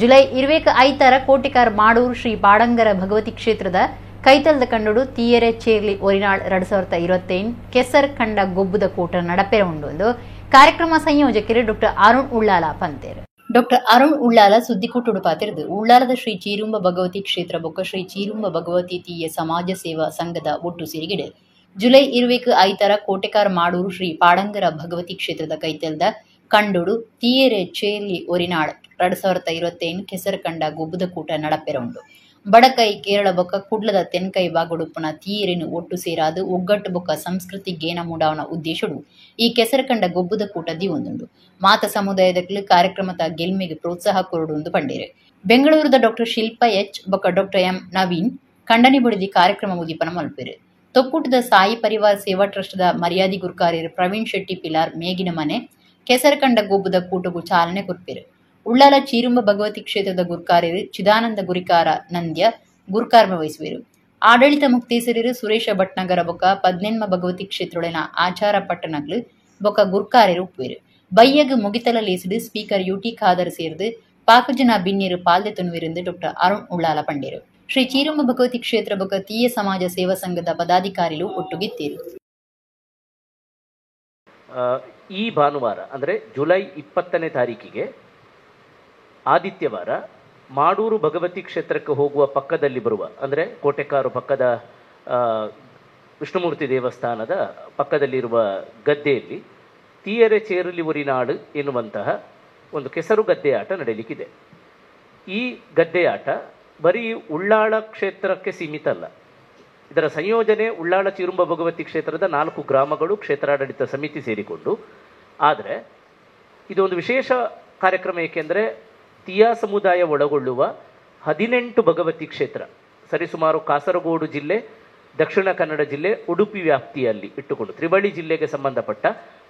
July 25 Kotekar Madur Shri Padangara Bhagavathi ಕ್ಷೇತ್ರದ ಕೈತಲ್ದ ಕಂಡೋಡು ತೀಯರೆ ಚೇರ್ಲಿ ಒರಿನಾಳ್ 2025 ಕೆಸರ್ ಕಂಡ ಗೊಬ್ಬುದ ಕೂಟ ನಡಪೆರೆ ಉಂಡು. ಕಾರ್ಯಕ್ರಮ ಸಂಯೋಜಕರು ಡಾಕ್ಟರ್ ಅರುಣ್ ಉಳ್ಳಾಲ ಪಂತೇರು. ಡಾಕ್ಟರ್ ಅರುಣ್ ಉಳ್ಳಾಲ ಸುದ್ದಿಕೂಟುಡು ಪಾತಿರ್ದು ಉಳ್ಳಾಲದ ಶ್ರೀ ಚೀರುಂಬ ಭಗವತಿ ಕ್ಷೇತ್ರ ಬೊಕ್ಕ ಶ್ರೀ ಚೀರುಂಬ ಭಗವತಿ ತೀಯ ಸಮಾಜ ಸೇವಾ ಸಂಘದ ಒಟ್ಟು ಸಿರಿಗಿಡೆ ಜುಲೈ 25 ಕೋಟೆಕಾರ್ ಮಾಡೂರು ಶ್ರೀ ಪಾಡಂಗರ ಭಗವತಿ ಕ್ಷೇತ್ರದ ಕೈತಲ್ದ ಕಂಡೋಡು ತೀಯರೆ ಚೇರ್ಲಿ ಒರಿನಾಳ್ 2025 ಕೆಸರು ಕಂಡ ಗೊಬ್ಬುದ ಕೂಟ ನಡಪೆರೆ ಉಂಡು. ಬಡಕೈ ಕೇರಳ ಬೊಕ್ಕ ಕುಡ್ಲದ ತೆನ್ಕೈ ಬಾಗುಡುಪ್ಪನ ತೀಯರೆನು ಒಟ್ಟು ಸೇರಾದು ಒಗ್ಗಟ್ಟು ಬೊಕ್ಕ ಸಂಸ್ಕೃತಿ ಗೇನ ಮೂಡಾವನ ಉದ್ದೇಶಡು ಈ ಕೆಸರು ಕಂಡ ಗೊಬ್ಬುದ ಕೂಟ ದಿವೊಂದುಂಡು. ಮಾತ ಸಮುದಾಯದ ಕಾರ್ಯಕ್ರಮದ ಗೆಲ್ಮೆಗೆ ಪ್ರೋತ್ಸಾಹ ಕೊರಡು ಪಂಡೇರು. ಬೆಂಗಳೂರದ ಡಾಕ್ಟರ್ ಶಿಲ್ಪಾ ಎಚ್ ಬೊಕ್ಕ ಡಾಕ್ಟರ್ ಎಂ ನವೀನ್ ಖಂಡನೆ ಬುಡಿದಿ ಕಾರ್ಯಕ್ರಮ ಉದೀಪನ ಮಲ್ಪೆರು. ತೊಕ್ಕೂಟದ ಸಾಯಿ ಪರಿವಾರ ಸೇವಾ ಟ್ರಸ್ಟ್ದ ಮರ್ಯಾದಿ ಗುರುಕಾರ್ಯರು ಪ್ರವೀಣ್ ಶೆಟ್ಟಿ ಪಿಲಾರ್ ಮೇಗಿನ ಮನೆ ಕೆಸರುಕಂಡ ಗೊಬ್ಬುದ ಕೂಟಗೂ ಚಾಲನೆ ಕೊರ್ಪೆರು. ಉಳ್ಳಾಲ ಚೀರುಂಬ ಭಗವತಿ ಕ್ಷೇತ್ರದ ಗುರ್ಕಾರ್ಯರು ಚಿದಾನಂದ ಗುರಿಕಾರ ನಂದ್ಯ ಗುರುಕಾರ್ಮ ವಹಿಸುವರು. ಆಡಳಿತ ಮುಕ್ತೇಸರರು ಸುರೇಶ ಭಟ್ನಗರ ಬೊಕ್ಕ ಪದ್ನೆನ್ಮ ಭಗವತಿ ಕ್ಷೇತ್ರೊಳನ ಆಚಾರ ಪಟ್ಟಣಗಳು ಬೊಕ್ಕ ಗುರ್ಕಾರ್ಯರು ಉಪ್ಪುವೆರು. ಬೈಯಗ್ ಮುಗಿತಲ ಲೇಸಿಡು ಸ್ಪೀಕರ್ ಯುಟಿ ಖಾದರ್ ಸೇರ್ದು ಪಾಕಜನ ಬಿನ್ನಿರು ಪಾಲ್ದೆ ತುನುವಿருந்து ಡಾಕ್ಟರ್ ಅರುಣ್ ಉಳ್ಳಾಲ ಪಂಡೇರು. ಶ್ರೀ ಚೀರುಂಬ ಭಗವತಿ ಕ್ಷೇತ್ರ ಬೊಕ್ಕ ತೀಯ ಸಮಾಜ ಸೇವಾ ಸಂಘದ ಪದಾಧಿಕಾರಿಗಳು ಒಟ್ಟುಗಿತ್ತೀರು. ಈ ಭಾನುವಾರ ಅಂದರೆ ಜುಲೈ 20ನೇ ತಾರೀಕಿಗೆ ಆದಿತ್ಯವಾರ ಮಾಡೂರು ಭಗವತಿ ಕ್ಷೇತ್ರಕ್ಕೆ ಹೋಗುವ ಪಕ್ಕದಲ್ಲಿ ಬರುವ ಅಂದರೆ ಕೋಟೆಕಾರು ಪಕ್ಕದ ವಿಷ್ಣುಮೂರ್ತಿ ದೇವಸ್ಥಾನದ ಪಕ್ಕದಲ್ಲಿರುವ ಗದ್ದೆಯಲ್ಲಿ ತೀಯರೆ ಚೇರಲಿ ಒರಿನಾಡು ಎನ್ನುವಂತಹ ಒಂದು ಕೆಸರು ಗದ್ದೆ ಆಟ ನಡೆಯಲಿಕ್ಕಿದೆ. ಈ ಗದ್ದೆ ಆಟ ಬರೀ ಉಳ್ಳಾಳ ಕ್ಷೇತ್ರಕ್ಕೆ ಸೀಮಿತ ಅಲ್ಲ. ಇದರ ಸಂಯೋಜನೆ ಉಳ್ಳಾಳ ಚೀರುಂಬ ಭಗವತಿ ಕ್ಷೇತ್ರದ 4 ಗ್ರಾಮಗಳು ಕ್ಷೇತ್ರಾಡಳಿತ ಸಮಿತಿ ಸೇರಿಕೊಂಡು. ಆದರೆ ಇದೊಂದು ವಿಶೇಷ ಕಾರ್ಯಕ್ರಮ, ಏಕೆಂದರೆ ತಿಯಾ ಸಮುದಾಯ ಒಳಗೊಳ್ಳುವ 18 ಭಗವತಿ ಕ್ಷೇತ್ರ ಸರಿಸುಮಾರು ಕಾಸರಗೋಡು ಜಿಲ್ಲೆ, ದಕ್ಷಿಣ ಕನ್ನಡ ಜಿಲ್ಲೆ, ಉಡುಪಿ ವ್ಯಾಪ್ತಿಯಲ್ಲಿ ಇಟ್ಟುಕೊಂಡು ತ್ರಿವಳಿ ಜಿಲ್ಲೆಗೆ ಸಂಬಂಧಪಟ್ಟ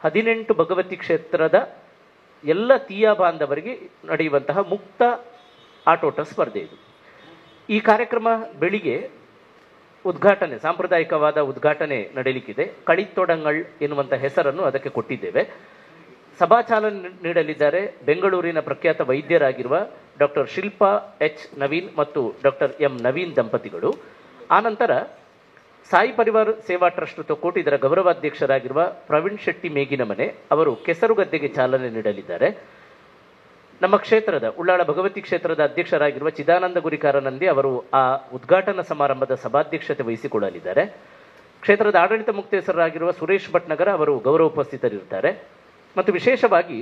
18 ಭಗವತಿ ಕ್ಷೇತ್ರದ ಎಲ್ಲ ತಿಯಾ ಬಾಂಧವರಿಗೆ ನಡೆಯುವಂತಹ ಮುಕ್ತ ಆಟೋಟ ಸ್ಪರ್ಧೆ ಇದು. ಈ ಕಾರ್ಯಕ್ರಮ ಬೆಳಿಗ್ಗೆ ಉದ್ಘಾಟನೆ, ಸಾಂಪ್ರದಾಯಿಕವಾದ ಉದ್ಘಾಟನೆ ನಡೆಯಲಿಕ್ಕಿದೆ. ಕಳಿತೊಡಂಗಳ್ ಎನ್ನುವಂಥ ಹೆಸರನ್ನು ಅದಕ್ಕೆ ಕೊಟ್ಟಿದ್ದೇವೆ. ಸಭಾಚಾಲನೆ ನೀಡಲಿದ್ದಾರೆ ಬೆಂಗಳೂರಿನ ಪ್ರಖ್ಯಾತ ವೈದ್ಯರಾಗಿರುವ ಡಾಕ್ಟರ್ ಶಿಲ್ಪಾ ಎಚ್ ನವೀನ್ ಮತ್ತು ಡಾಕ್ಟರ್ ಎಂ ನವೀನ್ ದಂಪತಿಗಳು. ಆನಂತರ ಸಾಯಿ ಪರಿವಾರ ಸೇವಾ ಟ್ರಸ್ಟ್ ತೊಕ್ಕೋಟು ಇದರ ಗೌರವಾಧ್ಯಕ್ಷರಾಗಿರುವ ಪ್ರವೀಣ್ ಶೆಟ್ಟಿ ಮೇಗಿನಮನೆ ಅವರು ಕೆಸರುಗದ್ದೆಗೆ ಚಾಲನೆ ನೀಡಲಿದ್ದಾರೆ. ನಮ್ಮ ಕ್ಷೇತ್ರದ ಉಳ್ಳಾಳ ಭಗವತಿ ಕ್ಷೇತ್ರದ ಅಧ್ಯಕ್ಷರಾಗಿರುವ ಚಿದಾನಂದ ಗುರಿಕಾರನಂದಿ ಅವರು ಆ ಉದ್ಘಾಟನಾ ಸಮಾರಂಭದ ಸಭಾಧ್ಯಕ್ಷತೆ ವಹಿಸಿಕೊಳ್ಳಲಿದ್ದಾರೆ. ಕ್ಷೇತ್ರದ ಆಡಳಿತ ಮುಕ್ತೇಸರಾಗಿರುವ ಸುರೇಶ್ ಭಟ್ನಗರ ಅವರು ಗೌರವ ಉಪಸ್ಥಿತರಿರುತ್ತಾರೆ. ಮತ್ತು ವಿಶೇಷವಾಗಿ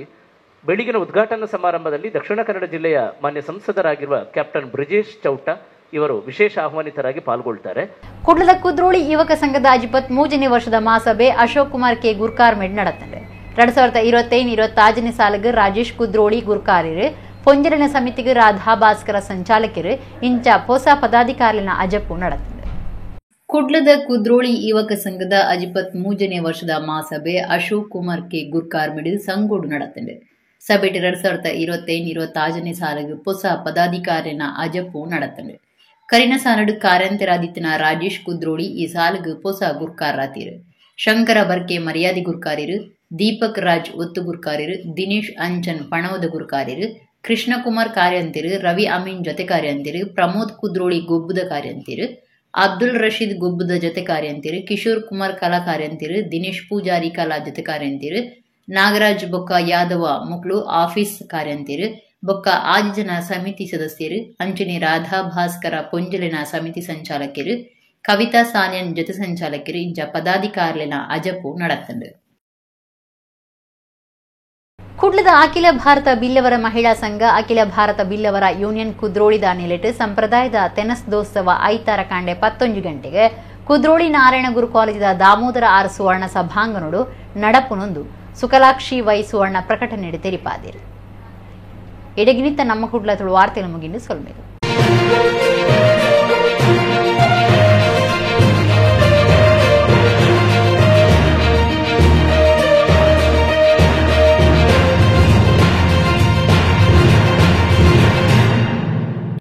ಬೆಳಗಿನ ಉದ್ಘಾಟನಾ ಸಮಾರಂಭದಲ್ಲಿ ದಕ್ಷಿಣ ಕನ್ನಡ ಜಿಲ್ಲೆಯ ಮಾನ್ಯ ಸಂಸದರಾಗಿರುವ ಕ್ಯಾಪ್ಟನ್ ಬ್ರಿಜೇಶ್ ಚೌಟ ಇವರು ವಿಶೇಷ ಆಹ್ವಾನಿತರಾಗಿ ಪಾಲ್ಗೊಳ್ತಾರೆ. ಕುಡ್ಲದ ಕುದ್ರೋಳಿ ಯುವಕ ಸಂಘದ 23ನೇ ವರ್ಷದ ಮಹಾಸಭೆ ಅಶೋಕ್ ಕುಮಾರ್ ಕೆ ಗುರ್ಕಾರ್ ಮೇಡ್ ನಡೆತಂಡೆ. 2025-26ನೇ ಸಾಲಿಗೆ ರಾಜೇಶ್ ಕುದ್ರೋಳಿ ಗುರ್ಕಾರ್ಯರು, ಪೊಂಜಲಿನ ಸಮಿತಿಗೆ ರಾಧಾ ಭಾಸ್ಕರ ಸಂಚಾಲಕರು ಇಂಚ ಹೊಸ ಪದಾಧಿಕಾರಿನ ಅಜಪು ನಡೆತಂಡೆ. ಕುಡ್ಲದ ಕುದ್ರೋಳಿ ಯುವಕ ಸಂಘದ 23ನೇ ವರ್ಷದ ಮಹಾಸಭೆ ಅಶೋಕ್ ಕುಮಾರ್ ಕೆ ಗುರ್ಕಾರ್ ಮಿಡು ಸಂಗೋಡು ನಡೆತಂಡೆ. ಸಭೆ 2025-26ನೇ ಸಾಲಿಗೆ ಹೊಸ ಪದಾಧಿಕಾರಿನ ಅಜಪು ನಡೆತಂಡೆ. ಕರಿನ ಸಾಲಡು ಕಾರ್ಯಂತರಾದಿತ್ತನ ರಾಜೇಶ್ ಕುದ್ರೋಳಿ ಈ ಸಾಲಿಗೆ ಹೊಸ ಗುರ್ಕಾರರಾತೀರು. ಶಂಕರ ಬರ್ಕೆ ಮರ್ಯಾದೆ ಗುರ್ಕಾರ್ಯರು, ದೀಪಕ್ ರಾಜ್ ಒತ್ತು ಗುರ್ಕಾರ್ಯರು, ದಿನೇಶ್ ಅಂಚನ್ ಪಣವದ ಗುರ್ಕಾರ್ಯರು, ಕೃಷ್ಣಕುಮಾರ್ ಕಾರ್ಯಂತಿರು, ರವಿ ಅಮೀನ್ ಜೊತೆ ಕಾರ್ಯಂತಿರು, ಪ್ರಮೋದ್ ಕುದ್ರೋಳಿ ಗೊಬ್ಬುದ ಕಾರ್ಯಂತಿರು, ಅಬ್ದುಲ್ ರಶೀದ್ ಗೊಬ್ಬುದ ಜೊತೆ ಕಾರ್ಯಂತಿರು, ಕಿಶೋರ್ ಕುಮಾರ್ ಕಲಾ ಕಾರ್ಯಂತಿರು, ದಿನೇಶ್ ಪೂಜಾರಿ ಕಲಾ ಜೊತೆ ಕಾರ್ಯಂತಿರು, ನಾಗರಾಜ್ ಬೊಕ್ಕ ಯಾದವ ಮುಕ್ಳು ಆಫೀಸ್ ಕಾರ್ಯಂತಿರು, ಬೊಕ್ಕ ಆಜ್ ಜನ ಸಮಿತಿ ಸದಸ್ಯರು, ಅಂಚನೆ ರಾಧಾ ಭಾಸ್ಕರ ಪೊಂಜಲಿನ ಸಮಿತಿ ಸಂಚಾಲಕರು, ಕವಿತಾ ಸಾಲಿಯನ್ ಜೊತೆ ಸಂಚಾಲಕರು ಇಂಚ ಪದಾಧಿಕಾರಿನ ಅಜಪು ನಡೆತಂಡು. ಕುಡ್ಲದ ಅಖಿಲ ಭಾರತ ಬಿಲ್ಲವರ ಮಹಿಳಾ ಸಂಘ ಅಖಿಲ ಭಾರತ ಬಿಲ್ಲವರ ಯೂನಿಯನ್ ಕುದ್ರೋಳಿದ ನೆಲೆಟ್ ಸಂಪ್ರದಾಯದ ತೆನಸ್ದೋತ್ಸವ ಐತಾರ ಕಾಂಡೆ 11 ಗಂಟೆಗೆ ಕುದ್ರೋಳಿ ನಾರಾಯಣ ಗುರು ಕಾಲೇಜಿದ ದಾಮೋದರ ಆರ್ ಸುವರ್ಣ ಸಭಾಂಗಣೋಡು ನಡಪುನೊಂದು ಸುಕಲಾಕ್ಷಿ ವೈ ಸುವರ್ಣ ಪ್ರಕಟಣೆ ತೆರಿಪಾದಿರು. ಎಡಗಿನಿತ್ತ ನಮ್ಮ ಕುಡ್ಲ ತುಳು ವಾರ್ತೆಗಳ ಮುಗಿಂದು ಸೊಲ್ಮೆದು.